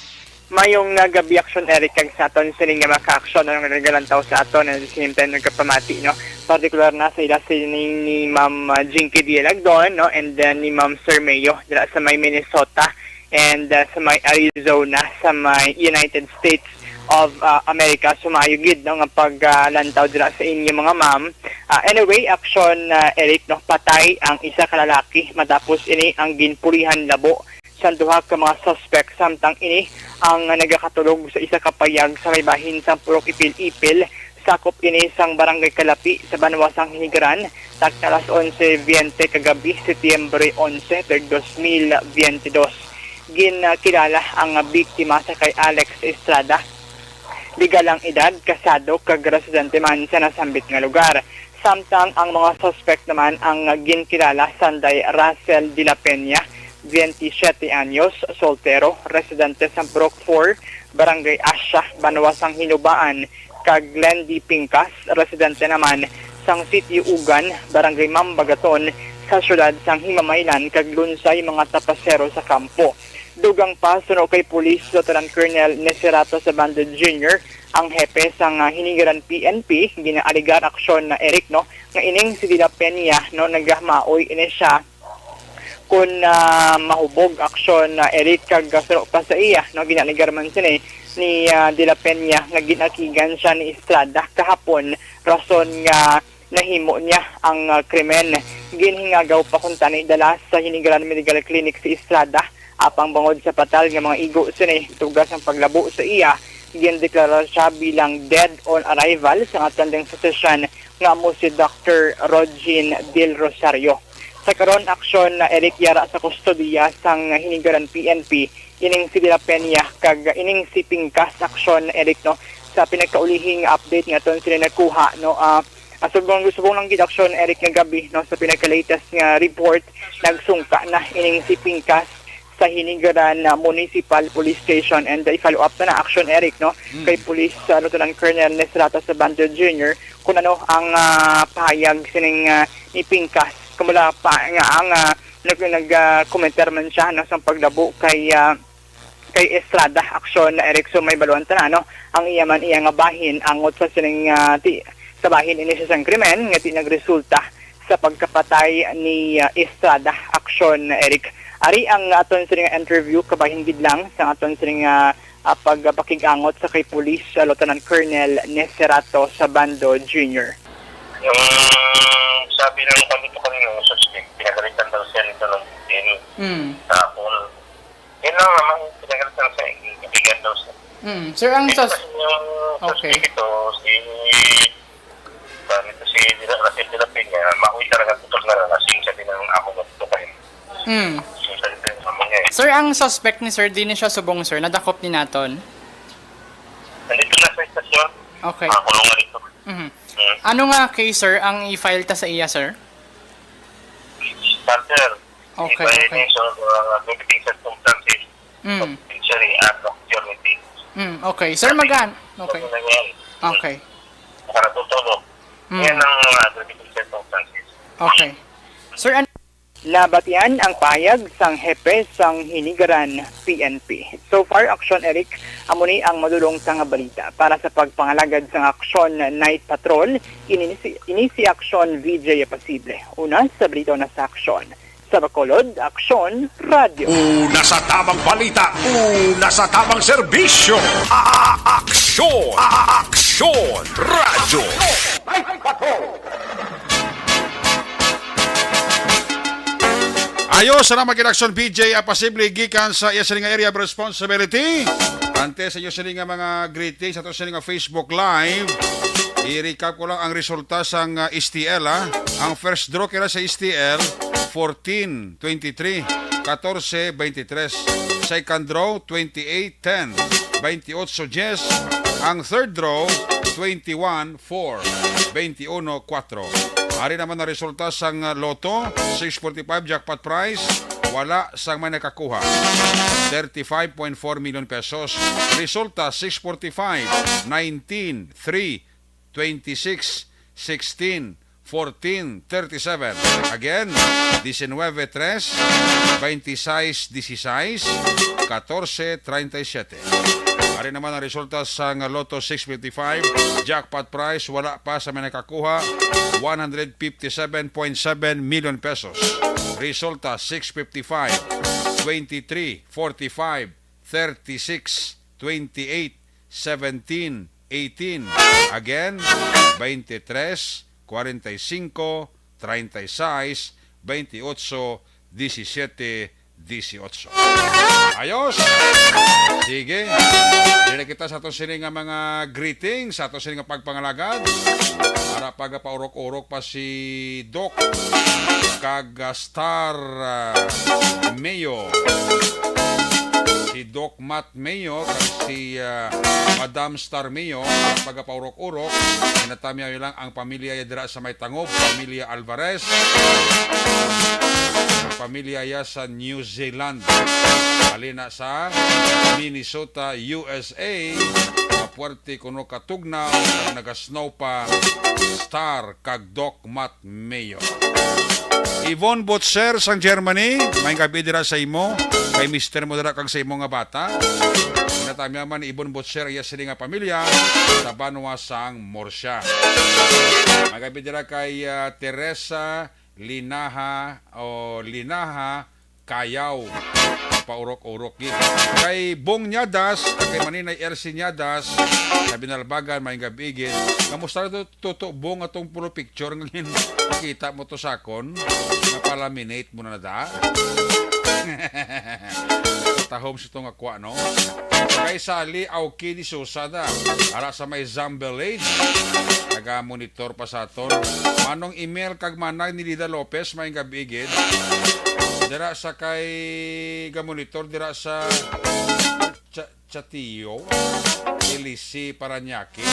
Mayong, ah, gabi, Action Eric, kag sa aton sining nga mga ka-aksyon nga nagalantaw sa aton, and at the same time nagapamati, no? Partikular na sa ila sining ni Ma'am, ah, Jinky Dialagdon, no? And then ni Ma'am Sir Mayo dira sa may Minnesota and, ah, sa may Arizona, sa may United States of, ah, America. So, maayo gid, no, nga paglantaw dira sa inyo, mga ma'am. Ah, anyway, Action, ah, Eric, no, patay ang isa ka lalaki matapos ini ang ginpulihan labo sang duha ka mga suspek, samtang ini ang nagakatulog sa isa ka payag sa may bahin sang Purok Ipil-Ipil, sakop ini sang Barangay Kalapi sa banwa sang Hinigaran, takna alas onse biyente kagabi, Setyembre onse, tuig dos mil biyente dos. Ginkilala ang biktima sa kay Alex Estrada, legal ang edad, kasado kag residente man sa nasambit nga lugar. Samtang ang mga suspek naman ang ginkilala sanday Russell de la Peña, twenty-siyete anyos, soltero, residente sa Brook four, Barangay Asya, banwa sang Hinubaan, kag Lendy Pincas, residente naman sang Sitio Ugan, Barangay Mambagaton, sa siyudad sang Himamaylan, kag lunsay mga tapasero sa kampo. Dugang pa, suno kay Police Lieutenant Colonel Neserato Sabando Junior, ang hepe sang, ah, Hinigaran P N P, ginaaligar aksyon na Eric, no, nga ining si De La Peña, no, nagahamaoy ini siya kun, ah, mahubog aksyon na Eric, kag, ah, suno pa sa iya, no, ginaaligar man sini ni, ah, De La Peña nga ginakigan siya ni Estrada kahapon, rason nga nahimo niya ang, ah, krimen. Ginhingagaw pa kuntani dala sa Hinigaran Medical Clinic si Estrada, apang bangod sa patal nga mga igo sini, tugas ang paglabo sa iya. Gindeklara siya bilang dead on arrival sa attending physician nga amo si Doctor Rogin Del Rosario. Sa karon, aksyon na Eric yara sa kustodiya sang Hinigaran P N P, ining si De La Peña kag ining si Pincas, aksyon na Eric, no, sa pinagkaulihing update nga aton sila nakuha, no, ah, ah, subong, subong lang gid aksyon, Eric, nga gabi, no, sa pinagka-latest nga report, nagsungka na ining si Pincas sa Hinigaran, ah, Municipal Police Station, and, ah, i-follow up na na aksyon, Eric, no, Mm. kay Police, ah, Lieutenant Colonel Nesrata Sabando Junior kung ano ang, ah, pahayag sining, ah, ni Pincas. Kumula pa nga ang, ah, nag, nag, ah, commenter man siya, no, sa paglabo kay, ah, kay Estrada aksyon na Eric. So, may baluan ta na, no, ang iya man iya nga bahin angot sa sining, ah, ti, sa bahin ini siya sang krimen nga ti nagresulta sa pagkapatay ni, ah, Estrada aksyon na Eric. Ari ang aton sining interview, kabahin gid lang sa aton sining, ah, ah, pagpakig-angot sa kay Police, ah, Lieutenant Colonel Neserato Sabando Junior. Yung sabi ng kami ko kanina, yung suspect, pinagalitan daw siya nito ng L. Mm. Tapos, yun lang naman, pinagalitan siya, yung kaibigan daw siya. Mm. Sir, ang Ito sus- kasi yung Okay. suspect ito, si, sabi ko si Dila-, Rafael de la Peña, makuwi talaga putol na lang, kasi yung sabi ng amo mo, ito kayo. Mm. Yung sabi ng amo niya eh. Sir, ang suspect ni Sir, di ni siya subong, sir, nadakop ni naton? Nandito na sa istasyon. Okay. Ah, kulungan ito. Mhm. Mm. Ano nga case, sir, ang i-file ta sa iya, sir? Starter. Okay, okay. Violation of, uh, aggravating circumstances Mm. of injury at nocturnity. Mm, okay. Sir, Sabi, magan-, okay. ano na yan? Okay. Nakaratutulo. Mm. Yan ang mga aggravating circumstances. Okay. Sir, an- Nabatian ang pahayag sang hepe sang Hinigaran P N P. So far, Aksyon Eric, amo ni ang madulong ta nga balita. Para sa pagpangalagad sang Aksyon Night Patrol, ini si, ini si Aksyon V J Pasible. Una sa balita na sa Aksyon. Sa Bacolod, Aksyon Radyo. Una sa tamang balita, una sa tamang serbisyo. A-, a-, aksyon, a-, a-, aksyon, radyo. Ayo, salamat kay Aksyon B J Apacible gikan sa iya sini nga area of responsibility. Antes sa inyo sini nga mga greetings, ato sini nga Facebook Live. I-recap ko lang ang resulta sang, ah, S T L, ah. Ang first draw kira sa S T L, fourteen twenty-three, catorce veintitrés. Second draw, twenty-eight ten, veintiocho diez. Ang third draw, twenty-one four, veintiuno kuwatro. Ari naman ang resulta sang, ah, Lotto, six forty-five jackpot prize, wala sang may nakakuha. Thirty-five point four million pesos. Resulta, six forty-five, nineteen, three, twenty-six, sixteen, fourteen, thirty-seven. Again, diecinueve tres, veintiséis dieciséis, catorce treinta y siete. Ari naman ang resulta sang Lotto six fifty-five. Jackpot prize, wala pa sa may nakakuha, one hundred fifty-seven point seven million pesos. Resulta, six fifty-five, twenty-three, forty-five, thirty-six, twenty-eight, seventeen, eighteen. Again, veintitrés, cuarenta y cinco, treinta y seis, veintiocho, diecisiete, dieciocho. Ayos! Sige. Dili kita sa aton sini nga mga greetings, sa aton sini nga pagpangalagad. Para pagapaurok-urok pa si Doc kag, ah, Star, ah, Mayo. Si Doc Matt Mayo kag si, ah, Madam Star Mayo, para pagapaurok-urok, ginatamiyaw lang ang pamilya dira sa may Tangob, pamilya Alvarez. pamilya ya sa New Zealand. Halin na sa Minnesota, U S A, mapuwerte kuno katugnaw, kag nagasnow pa, Star kag Doc Mat Mayo. Yvonne Butcher sang Germany, may gabi dira sa imo, kay mister mo dira kag sa imo nga bata. Natamya man ni Yvonne Butcher iya sini nga pamilya sa banwa sang Murcia. May gabi dira kay, ah, Teresa Linaha o Linaha Kayaw. Paurok-urok gid. Kay Bong Nyadas, kay Maninay Elsie Nyadas, sa Binalbagan, may gabi gid. Kamusta to? Tuto, Bong, atong puro picture nga gin-, pakita mo to sa akon, nga pa-laminate mo na na da. Tahom sa to nga kwa, no? Kay Sally Auki de Sousa da, ara sa may Zambelade, naga-monitor pa sa aton. Manong Emil kag Manay Nilida Lopez, may gabi gid. Dira sa kay ga-monitor, dira sa Cha-, Chatio, Elise Parañaque,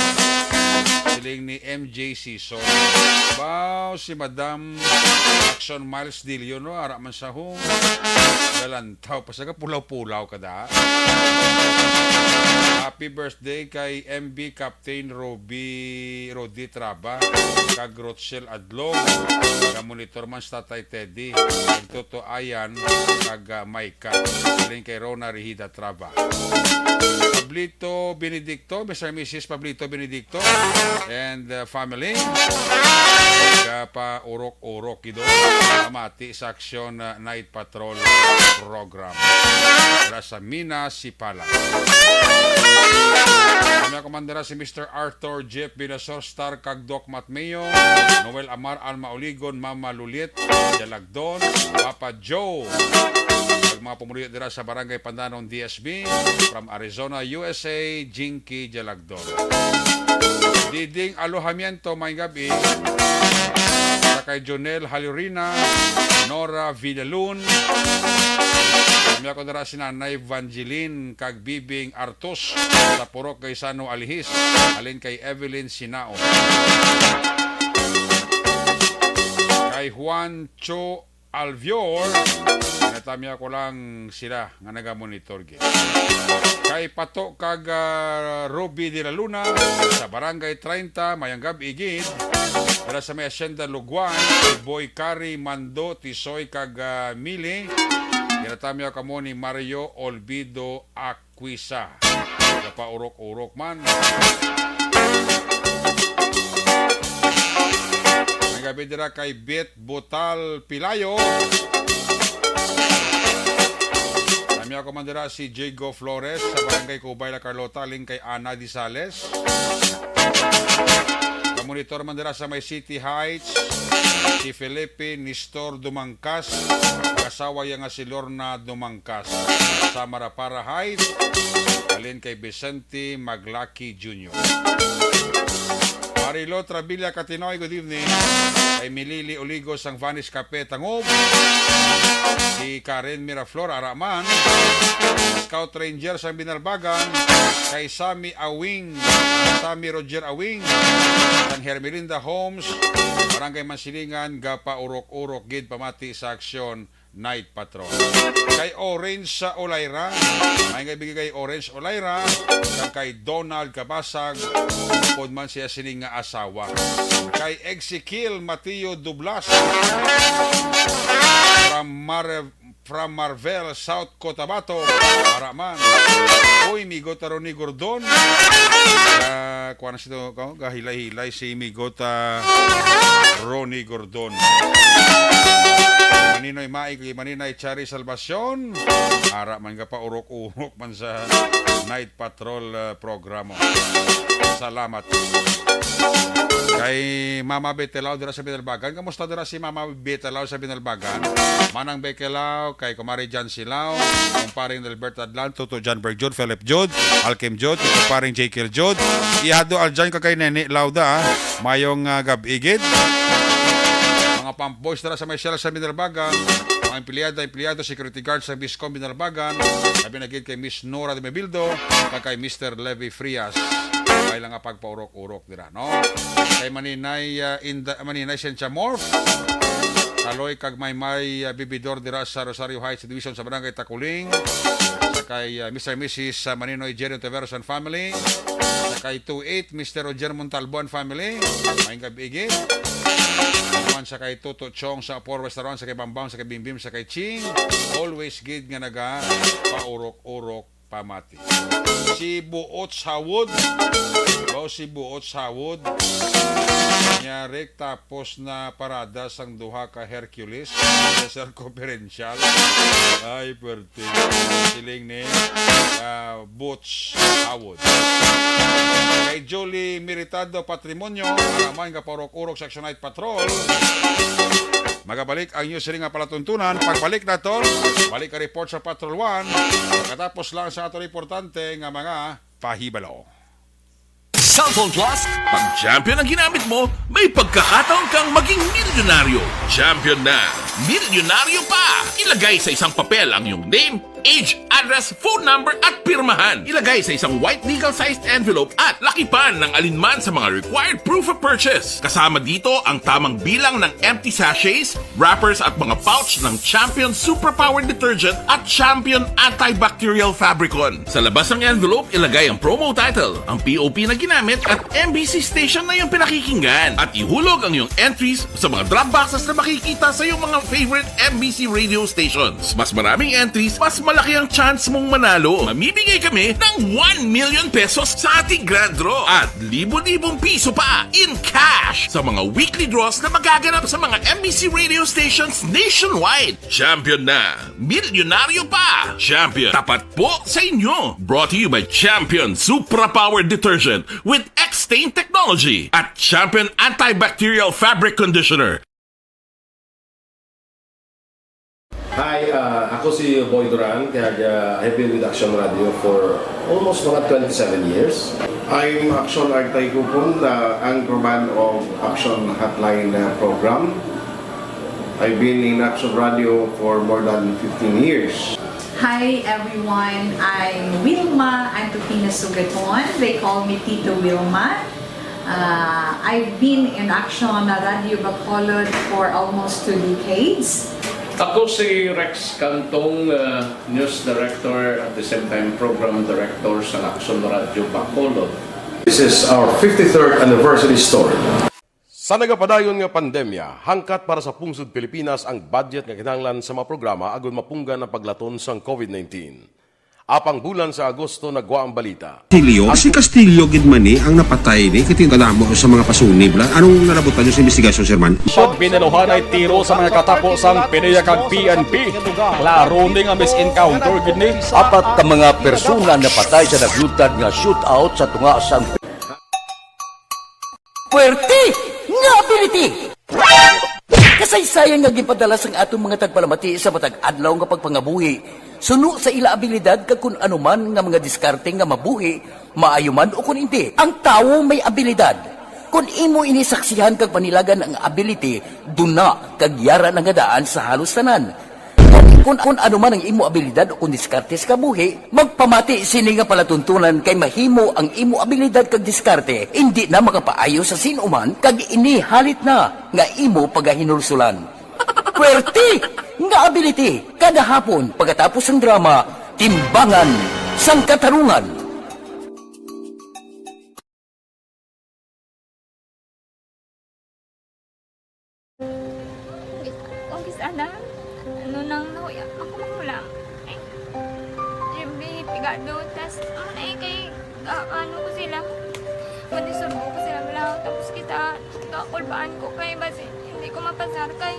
siling ni M J Sison. Wow, si Madam Action Miles Dilio, no? Ara man sa home. Galantaw pa sa pulaw-pulaw ka da. Happy birthday kay M B Captain Roby, Rodi Traba, kag Rochelle Adlong. Ka-monitor man sa Tatay Teddy, kag Toto Ayan, kag, ah, Micah. Galing kay Rona Rihida Traba. Pablito Benedicto, Mister and Missus Pablito Benedicto, and, uh, family. Kapaurok-urok gid, oh. Pamati sa Aksyon, uh, Night Patrol Program. Wala sa Mina, Sipala. Kami ako man dira si Mister Arthur Jeff Binasor, Star kag Doc Matmeo, Noel Amar, Alma Oligon, Mama Luliet, Jalagdon, Papa Joe. Kag mga pumuluyo dira sa Barangay Pandanon, D S B, from Arizona, U S A, Jinky Jalagdon. Diding Alojamiento, may gabi, sa kay Jonel Halurina, Nora Villalun. Kami ako dira si Nanay Vangeline kag Bibing Artos sa Purok Gaisano, Alihis, halin kay Evelyn Sinao. Kay Juan Cho Alvior, natamya ko lang sila nga nagamonitor gid. Kay Pato kag, ah, Ruby de la Luna sa Barangay treinta, mayang gab-i gid. Dala sa may Hacienda Luguan, si Boy Kari, Mando, Tisoy kag, ah, Mili. Ginatamya kamo ni Mario Olvido Aquisa. Gapaurok-urok man. May gabi dira kay Bit Butal Pilayo. Kami ako man dira si Jigo Flores sa Barangay Cubay, La Carlota, halin kay Ana Disales. Kamonitor man dira sa may City Heights, si Felipe Nestor Dumangkas, kasawa iya nga si Lorna Dumangkas. Sa Marapara Heights, halin kay Vicente Maglaki Junior. Marilo Trabilla Katinoy, good evening. Kay Milili Oligo sang Vanis Cafe, Tangub. Si Karen Miraflor, ara man. Scout Ranger sang Binalbagan. Kay Sammy Awing, Sammy Roger Awing, sang Hermelinda Homes, Barangay Mansilingan, gapaurok-urok gid pamati sa Aksyon Night Patrol. Kay Orange sa Olayra, may nga bigay kay Orange Olayra, kag kay Donald Kabasag, upod man siya sini nga asawa. Kay Ezekiel Mateo Dublas, from Mar-, from Marvel, South Cotabato, para man. Uy, migo ta Ronnie Gordon. Ah, kuha na sito, ko, gahilay-hilay si migo ta Ronnie Gordon. Maninoy Mai, kay Maninay Chari Salvacion. Ara man ka pa, urok-urok man sa Night Patrol, ah, programa. Salamat. Kay Mama Betelao dira sa Binalbagan. Kamusta dira si Mama Betelao sa Binalbagan? Manang Bekelao, kay Kumari Jan Silao, Kumparing Albert Adlan, Tuto John Berg Jud, Philip Jud, Alkim Jud, kay Kumparing Jekyll Jud. Ihado Aljan ka kay Nene Lauda, ah. Mayong, ah, gab-i gid. Mga pump boys dira sa may Shell sa Binalbagan, mga empleyada, empleyado, security guard sa Biscom Binalbagan, labi na gid kay Miss Nora de Mebildo, kag kay Mister Levi Frias. May lang nga pagpaurok-urok dira, no? Kay Maninay, ah, Inda-, Maninay Sentia Morph, Aloy kag Maymay, ah, Bibidor dira sa Rosario Heights Division sa Barangay Takuling. Sa kay, ah, Mister and Missus, ah, Maninoy Jerry Ontiveros and family. Sa kay two eight, Mister Roger Montalbo and family. Maayong gabi gid. Naman sa kay Toto Chong sa Apor Restaurant, sa kay Bambam, sa kay Bimbim, sa kay Ching. Always gid nga naga paurok-urok pamati. Si Buot Sawod. Daw si Buot Sawod. Nyari tapos na parada sang duha ka Hercules sa Circumferential. Ay, pwerte. Siling ni, ah, Boots Sawod. Kay Julie Miritado Patrimonio, alaman nga paurok-urok sa Action Night Patrol. Magabalik ang news sining nga palatuntunan. Pagbalik naton, balik ka report sa Patrol One. Pagkatapos lang sa ato importante nga mga pahibalo. Cellphone Plus, pag champion ang ginamit mo, may pagkakataon kang maging milyonaryo. Champion na, milyonaryo pa! Ilagay sa isang papel ang iyong name, age, address, phone number, at pirmahan. Ilagay sa isang white legal-sized envelope at lakipan ng alinman sa mga required proof of purchase. Kasama dito ang tamang bilang ng empty sachets, wrappers, at mga pouch ng Champion Superpower Detergent at Champion Antibacterial Fabricon. Sa labas ng envelope, ilagay ang promo title, ang P O P na ginamit, at M B C station na iyong pinakikinggan. At ihulog ang iyong entries sa mga drop boxes na makikita sa iyong mga favorite M B C radio stations. Mas maraming entries, mas malaki ang chance mong manalo. Mamimigay kami ng one million pesos sa ating grand draw at libo-libong piso pa in cash sa mga weekly draws na magaganap sa mga M B C radio stations nationwide. Champion na! Milyonaryo pa! Champion, tapat po sa inyo! Brought to you by Champion Supra Power Detergent with X-Stain Technology at Champion Antibacterial Fabric Conditioner. Hi, ah, ako si Boy Duran, kag, ah, I've been with Action Radio for almost mga twenty-seven years. I'm Action Artay Kupon, the anchorman of Action Hotline, uh, program. I've been in Action Radio for more than fifteen years. Hi everyone, I'm Wilma Antupina Sugaton. They call me Tito Wilma. Uh, I've been in Action Radio Bacolod for almost two decades. Ako si Rex Cantong, uh, news director, at the same time program director sa Action Radio Bacolod. This is our fifty-third anniversary story. Sa nagapadayon nga pandemya, hangkat para sa pungsod Pilipinas ang budget nga kinahanglan sa mga programa agud mapunggan ang paglaton sang COVID nineteen. Apang bulan sa Agosto nagwa ang balita. Castillo? Si Castillo gid man ni ang napatay ni, kay tingala mo sa mga pasunib la. Anong nalabutan niyo sa investigasyon, Sir Man? Pag binaluhan ay tiro sa mga katapo sang PDEA kag P N P. Klaro ni nga mis-encounter gid ni. Apat ka mga persona napatay sa naglutad nga shootout sa tunga sang Puwerte nga ability! Kasaysayan nga ginpadala sang aton mga tagpalamati sa matag adlaw nga pagpangabuhi suno sa ila abilidad kag kun ano man nga mga diskarte nga mabuhi, maayo man o kun indi. Ang tawo may abilidad. Kun imo ini saksihan kag panilagan ang ability, duna kag yara na nga daan sa halos tanan. Kun, kun ano man ang imo abilidad o kun diskarte sa kabuhi, magpamati sini nga palatuntunan kay mahimo ang imo abilidad kag diskarte indi na makapaayo sa sin-o man kag ini halit na nga imo pagahinulsulan. Puwerte nga ability! Kada hapon, pagkatapos sang drama, Timbangan sang Katarungan. Kung kis-, ana, ano nang nahuya, ako magulang. Eh, siyempre, pigado, tas, ano na eh, kay, ah, ano ko sila, madisurbo ko sila, wala, tapos kita, kakulbaan ko kay, basi, hindi ko mapasar kay.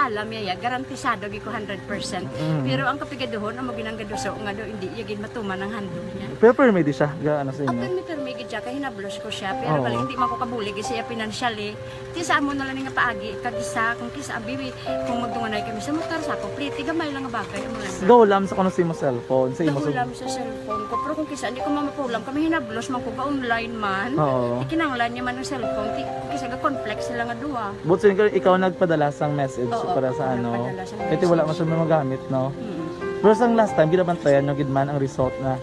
Alam niya, ya, garantisado gid ko hundred percent. Mm. Pero ang kapigaduhon, amo ginang gaduso nga do, hindi niya gid matuman ang handog niya. Pero permi di siya, ga-, ano sa inyo? Permi, permi gid siya, kay hinablos ko siya. Pero Oo. pag hindi man ko kabulig siya financially, ti sa amo na lang nga paagi, kag isa, kung kisa, abi, kung magtunganay kami sa motor, sa ako, pliti, gamay lang nga bagay, amo lang. Gahulam sa kuno sa imo cellphone, sa imo Gahulam sa cellphone ko. Pero kung kisa, hindi ko mamapulam, kami hinablos man ko, ga-online man. Oo. Ti kinahanglan niya man ang cellphone, ti, kisa ga-conflict sila nga duha. But since ikaw nagpadala sang message Oo, para sa ako ano, nagpadala sang kaya ti wala man message. siya magamit, no? Mm. Pero sang last time, ginabantayan nyo gid man ang result na.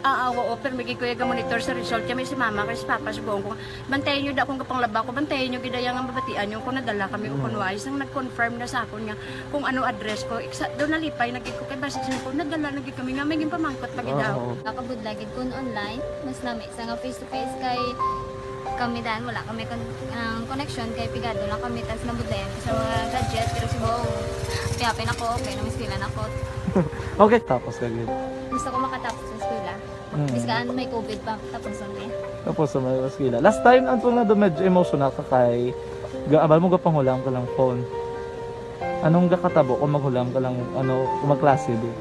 Ah, ah, oo, pero may gid ko yung monitor sa result. Kaya may si mama, kay si papa, subukan ko, "Bantayan nyo da akong kapanglaba ko, bantayan nyo gid ang mabatian nyo kung nadala kami o Mm. kung wais." Ang nag-confirm na sa akon nga kung ano address ko, iksa, doon nalipay na gid ko, kay basta siya ko, nadala na gid kami nga, may ginpamangkot pa gid Oo. ako. Nakabudlay gid kun online, mas nami sa nga face to face kay kami dan, wala kami kon-, ang connection kay pigado lang kami, tas nabudlayan ko sa mga gadget, pero subong, happy-happy na ko, okay na, may eskwela na ko. Okay, tapos ka gid. Gusto ko makatapos sa eskwela. Mm. Bisan may covid pa, tapos ang niya. Tapos sa mga eskwela. Last time, ang tunga do medyo emotional ka kay, ga-, abal mo gapanghulam ka lang phone. Anong gakatabo kung maghulam ka lang, ano, kung magklase di?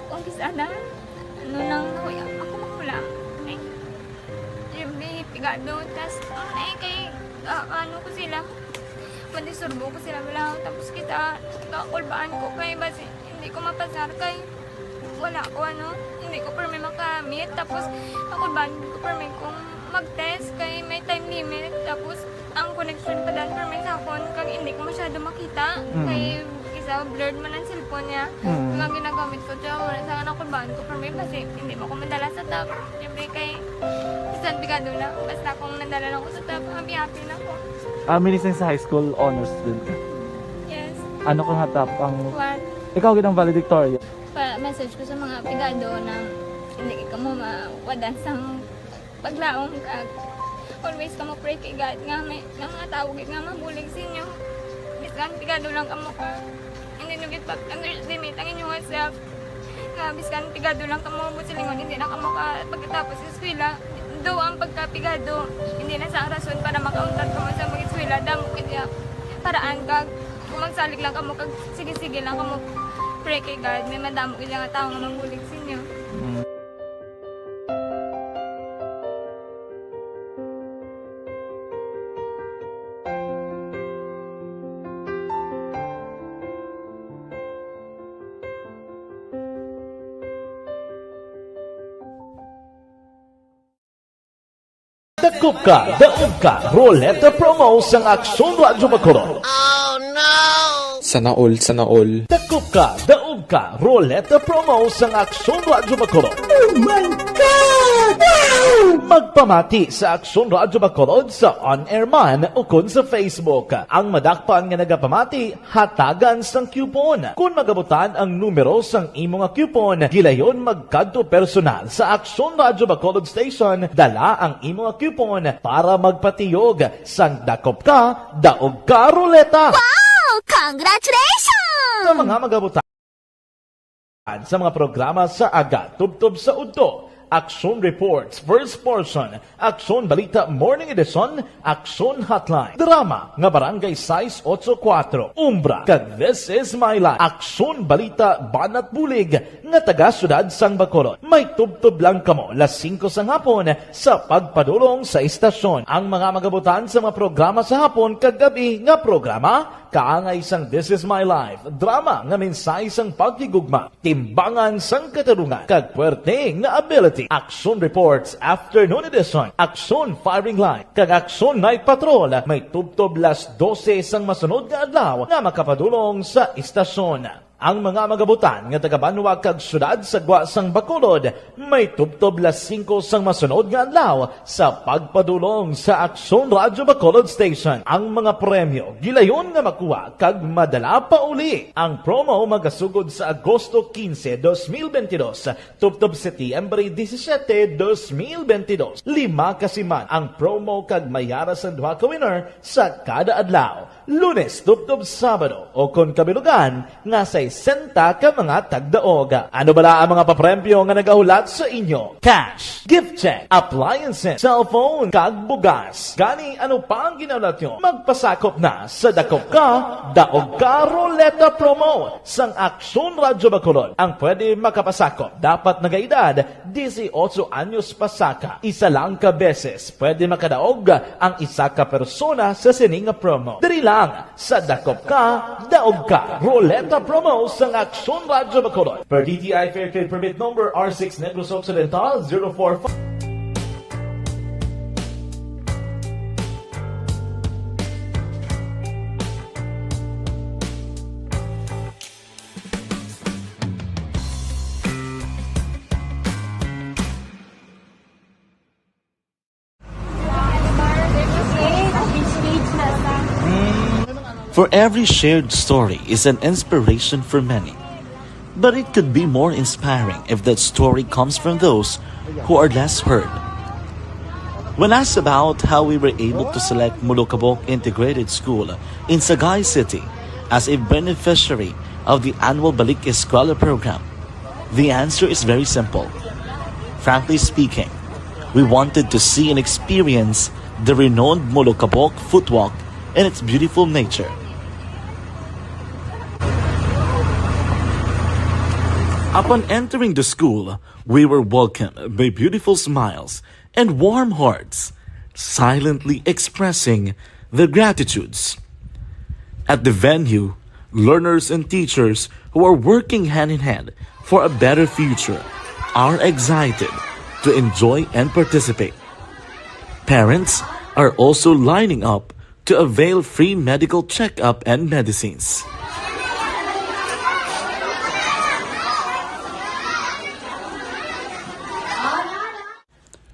Kung kisa na, ano nang nahuya, ako maghulam. Ay, yung may pigado, tas, ay, kay, ah, ano ko sila, madisturbo ko sila, wala. Tapos kita, kakulbaan ko kay, basi, hindi ko mapasar kay, wala ko, ano, hindi ko permi makamit. Tapos, kakulbaan ko permi kung mag-test kay may time limit. Tapos, ang connection pa dan permi sa akon, kag hindi ko masyado makita. Mm. Kay, isa, blurred man ang cellphone niya. Mm. Kag ang ginagamit ko, tiyan, wala sa anak ko, baan ko permi, basi hindi mo ko madala sa top. Siyempre, kay, bisan pigado na, basta kung nadala lang ko sa top, happy-happy na ko. Ah, minising sa high school, honor student ka? Yes. Ano ka nga top? Ang One. Ikaw gid ang valedictorian. Pa-message ko sa mga pigado na hindi ka mo mawadan sang paglaom kag always kamo pray kay God nga may, nga mga tawo gid nga mabulig sa inyo. Bisan pigado lang kamo ka, hindi nyo gid pag-underestimate ang inyong self. Nga bisan pigado lang kamo, buot silingon, hindi na kamo ka pagkatapos sa eskwela. Do ang pagkapigado, hindi na sa rason para makauntat kamo sa mag-eskwela. Damo gid ya paraan kag kung magsalig lang kamo kag sige-sige lang kamo pray kay God, may madamo gid nga tawo nga mabulig sa inyo. Mm. Dakop ka, daog ka, Roleta Promo sang Aksyon Radyo Bacolod. Sana all, sana all. Dakop ka, daog ka, Roleta Promo sang Aksyon Radyo Bacolod. Oh my God! Wow! Magpamati sa Aksyon Radyo Bacolod sa on-air man ukon sa Facebook. Ang madakpan nga nagapamati, hatagan sang coupon. Kon magabutan ang numero sang imo nga coupon, gilayon magkadto personal sa Aksyon Radyo Bacolod Station, dala ang imo nga coupon para magpatiyog sang Dakop Ka, Daog Ka Roleta. Wow! Congratulations! Sa mga magabutan sa mga programa sa aga, tubtob sa udto, Aksyon Reports, First Portion, Aksyon Balita Morning Edition, Aksyon Hotline, drama nga Barangay sais otso kuwatro, Umbra, kag This Is My Life, Aksyon Balita Banat Bulig nga taga Siyudad sang Bacolod. May tubtob lang kamo las singko sang hapon sa pagpadulong sa istasyon. Ang mga magabutan sa mga programa sa hapon kag gab-i nga programa, kaangay sang This Is My Life, drama nga mensahe sang paghigugma, timbangan sang katarungan, kag puwerte nga ability. Aksyon Reports, Afternoon Edition, Aksyon Firing Line, kag Aksyon Night Patrol may tubtob las dose sang masunod nga adlaw nga makapadulong sa istasyon. Ang mga magabutan nga taga-banwa kag siyudad sa gwa sang Bacolod may tubtob las singko sang masunod nga adlaw sa pagpadulong sa Aksyon Radyo Bacolod Station. Ang mga premyo gilayon nga makuha kag madala pauli. Ang promo magasugod sa Agosto quince, dos mil veintidós, tubtob Setyembre disisiete, dos mil veintidós. Lima ka siman ang promo kag may ara sang duha ka winner sa kada adlaw, Lunes tubtob Sabado, o kon kabilugan nga sais Senta ka mga tagdaog. Ano bala ang mga papremyo nga nagahulat sa inyo? Cash, gift check, appliances, cellphone, kag bugas. Gani, ano pa ang ginahulat nyo? Magpasakop na sa Dakop Ka, Daog Ka Ruleta Promo sang Aksyon Radyo Bacolod. Ang pwede makapasakop dapat nagaedad dieciocho anyos pasaka. Isa lang ka beses pwede makadaog ang isa ka persona sa sini nga promo. Diri lang sa Dakop Ka, Daog Ka. Ruleta Promo sang Aksyon Radyo Bacolod. Per D T I Fair Trade Permit Number R six Negros Occidental, zero four five. For every shared story is an inspiration for many. But it could be more inspiring if that story comes from those who are less heard. When asked about how we were able to select Molokabok Integrated School in Sagay City as a beneficiary of the annual Balik Eskwela program, the answer is very simple. Frankly speaking, we wanted to see and experience the renowned Molokabok footwalk and its beautiful nature. Upon entering the school, we were welcomed by beautiful smiles and warm hearts, silently expressing their gratitudes. At the venue, learners and teachers who are working hand in hand for a better future are excited to enjoy and participate. Parents are also lining up to avail free medical checkup and medicines.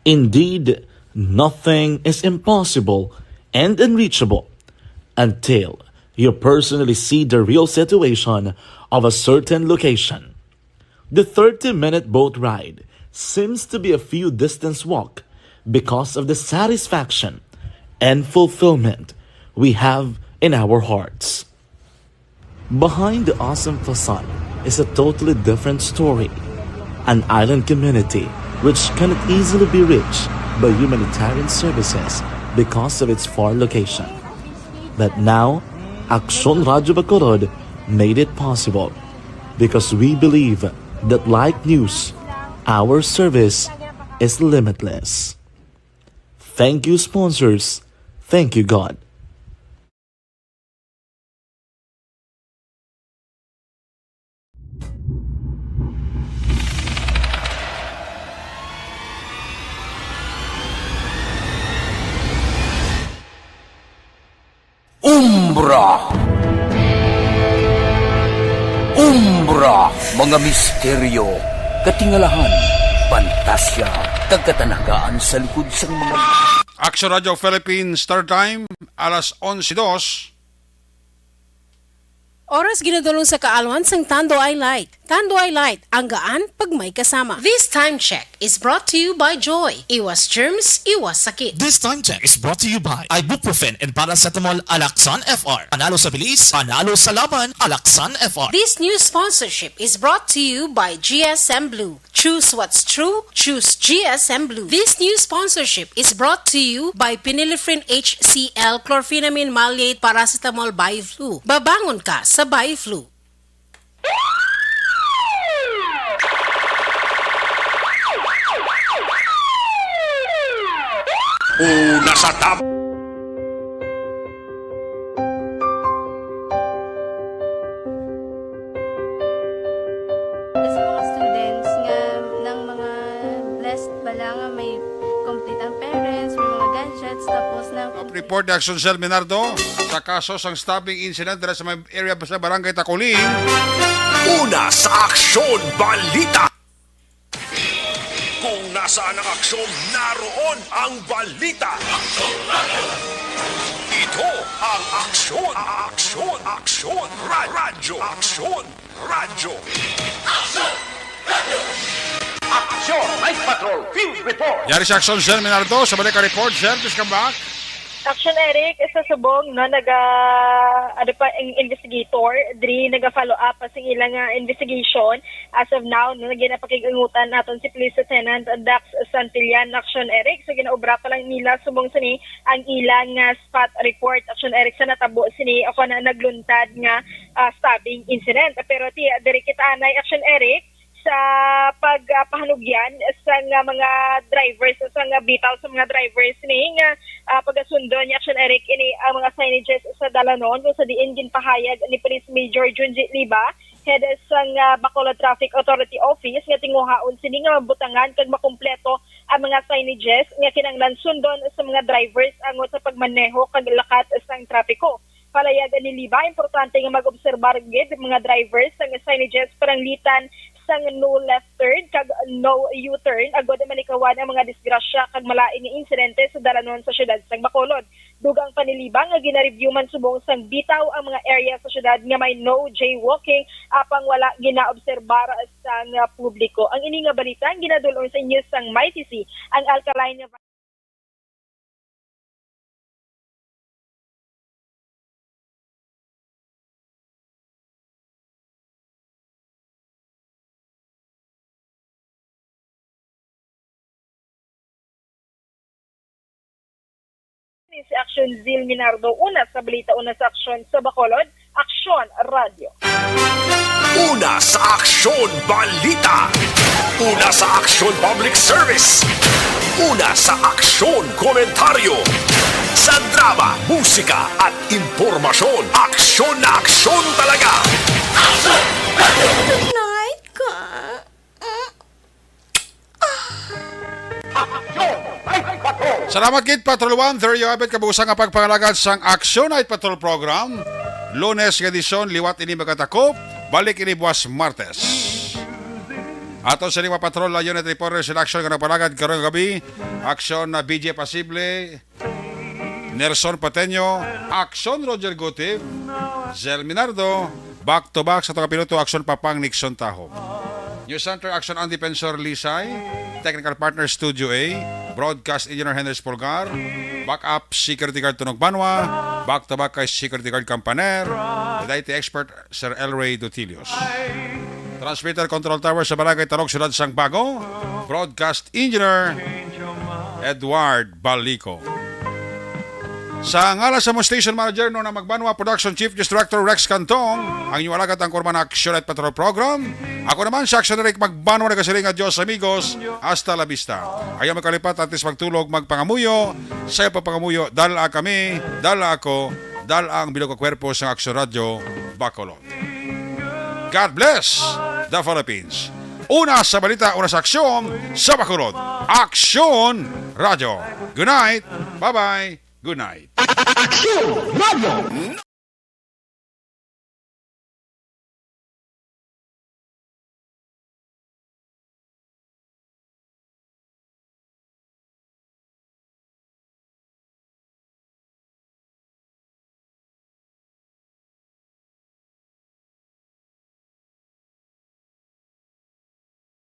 Indeed, nothing is impossible and unreachable until you personally see the real situation of a certain location. The thirty-minute boat ride seems to be a few distance walk because of the satisfaction and fulfillment we have in our hearts. Behind the awesome facade is a totally different story. An island community which cannot easily be reached by humanitarian services because of its far location. But now, Aksyon Radyo Bacolod made it possible because we believe that like news, our service is limitless. Thank you, sponsors. Thank you, God. Umbra. Umbra, mga misteryo, katingalahan, pantasya, kag katanagaan sa likod sang mga Action Radio Philippines Star Time, alas onse dos. Oras ginadulong sa kaalwan sang Tanduay Light. Tanduay Light, ang gaan pag may kasama. This time check is brought to you by Joy. Iwas germs, iwas sakit. This time check is brought to you by ibuprofen and paracetamol, Alaxan F R. Panalo sa bilis, panalo sa laban, Alaxan F R. This news sponsorship is brought to you by G S M Blue. Choose what's true, choose G S M Blue. This news sponsorship is brought to you by Phenylephrine H C L, Chlorphenamine Maleate, Paracetamol, Biflu. Babangon ka sa Biflu. Una sa tap. Sa mga students nga nang mga blessed bala nga may complete ang parents, may mga gadgets, tapos na Report ni Action Cell Minardo sa kaso sang stabbing incident dira sa may area sa Barangay Taculing. Una sa Aksyon Balita. Kung nasaan ang aksyon, naroon ang balita. Ito ang Aksyon, Aksyon, Aksyon, Ra-, Radyo, Aksyon, Radyo. Aksyon! Night Patrol Field Report! Yari sa Aksyon, Sir Minardo. Sa balik ka report, sir. Please come back. Action Eric, sa subong, no, naga, ano pa, ang investigator, diri naga-follow up pa sa ilang, ah, investigation. As of now, no, ginapakig-ungutan naton si Police Lieutenant Dax Santillan, Action Eric. So, ginaobra pa lang nila subong sini ang ilang, ah, spot report, Action Eric, sa natabo sini o kon nagluntad nga, ah, stabbing incident. Pero ti, diri kita anay, Action Eric, sa pagpahanugyan sa nga mga drivers, sa nga bitaw sa mga drivers ni nga, ah, pagasundon ni Action Eric ini ang mga signages sa dalanon, kung sa diin ginpahayag ni Police Major Junji Liba, head sa nga Bacolod Traffic Authority Office, nga tinguhaon sini nga mabutangan kag makumpleto ang mga signages nga kinahanglan sundon sa mga drivers angot sa pagmaneho kag lakat sang trapiko. Palayag ni Liba, importante nga mag-obserbar gid mga drivers sang signages pananglitan sang no left turn kag no U-turn agod malikawan ang mga disgrasya kag malain nga insidente sa dalanon sa siyudad sang Bacolod. Dugang pa ni Liba nga gina-review man subong sang bitaw ang mga area sa siyudad nga may no jaywalking apang wala ginaobserbar sang publiko. Ang ini nga balita ang ginadul-ong sa inyo sang Mighty C, ang alkaline nga Ni si Aksyon Zil Minardo, una sa balita, una sa aksyon sa Bacolod, Aksyon Radyo. Una sa aksyon, balita. Una sa aksyon, public service. Una sa aksyon, komentaryo. Sa drama, musika, at impormasyon, aksyon na aksyon talaga. Night ka. Salamat gid, Patrol One. There you have it. Kabuusan nga pagpangalagad sang Action Night Patrol Program. Lunes nga edisyon, liwat ini magatakop. Balik ini buwas Martes. Ato sa lima patrol, unit reporters in action nga nagpalagad karong gabi. Action na B J Pasible, Nelson Pateño, Action Roger Gutib, Zel Minardo, back to back sa tong kapiloto, Action Papang Nixon Tahob. News Center, Action Andy Pensor Lisay, Technical Partner Studio A, Broadcast Engineer Henry Pulgar, Backup Security Guard Tunog Banwa, back to back kay Security Guard Campaner, Daytay Expert Sir Elray Dutilios. Transmitter Control Tower sa Barangay Tarog, Siyudad sang Bago, Broadcast Engineer Edward Balico. Sa ngalan sa among station manager, Nona Magbanwa, Production Chief News Director Rex Cantong, ang inyong alagad ang Kurman Action at Patrol Program. Ako naman si Action Eric Magbanwa, nagasiling nga Dios amigos, hasta la vista. Ayaw magkalipat, antes magtulog, magpangamuyo, sa iyong pagpangamuyo, dala kami, dala ako, dala ang bilog nga kwerpo sa Action Radio Bacolod. God bless the Philippines. Una sa balita, una sa aksyon sa Bacolod. Aksyon Radio. Good night. Bye-bye. Good night. Aksyon Radio.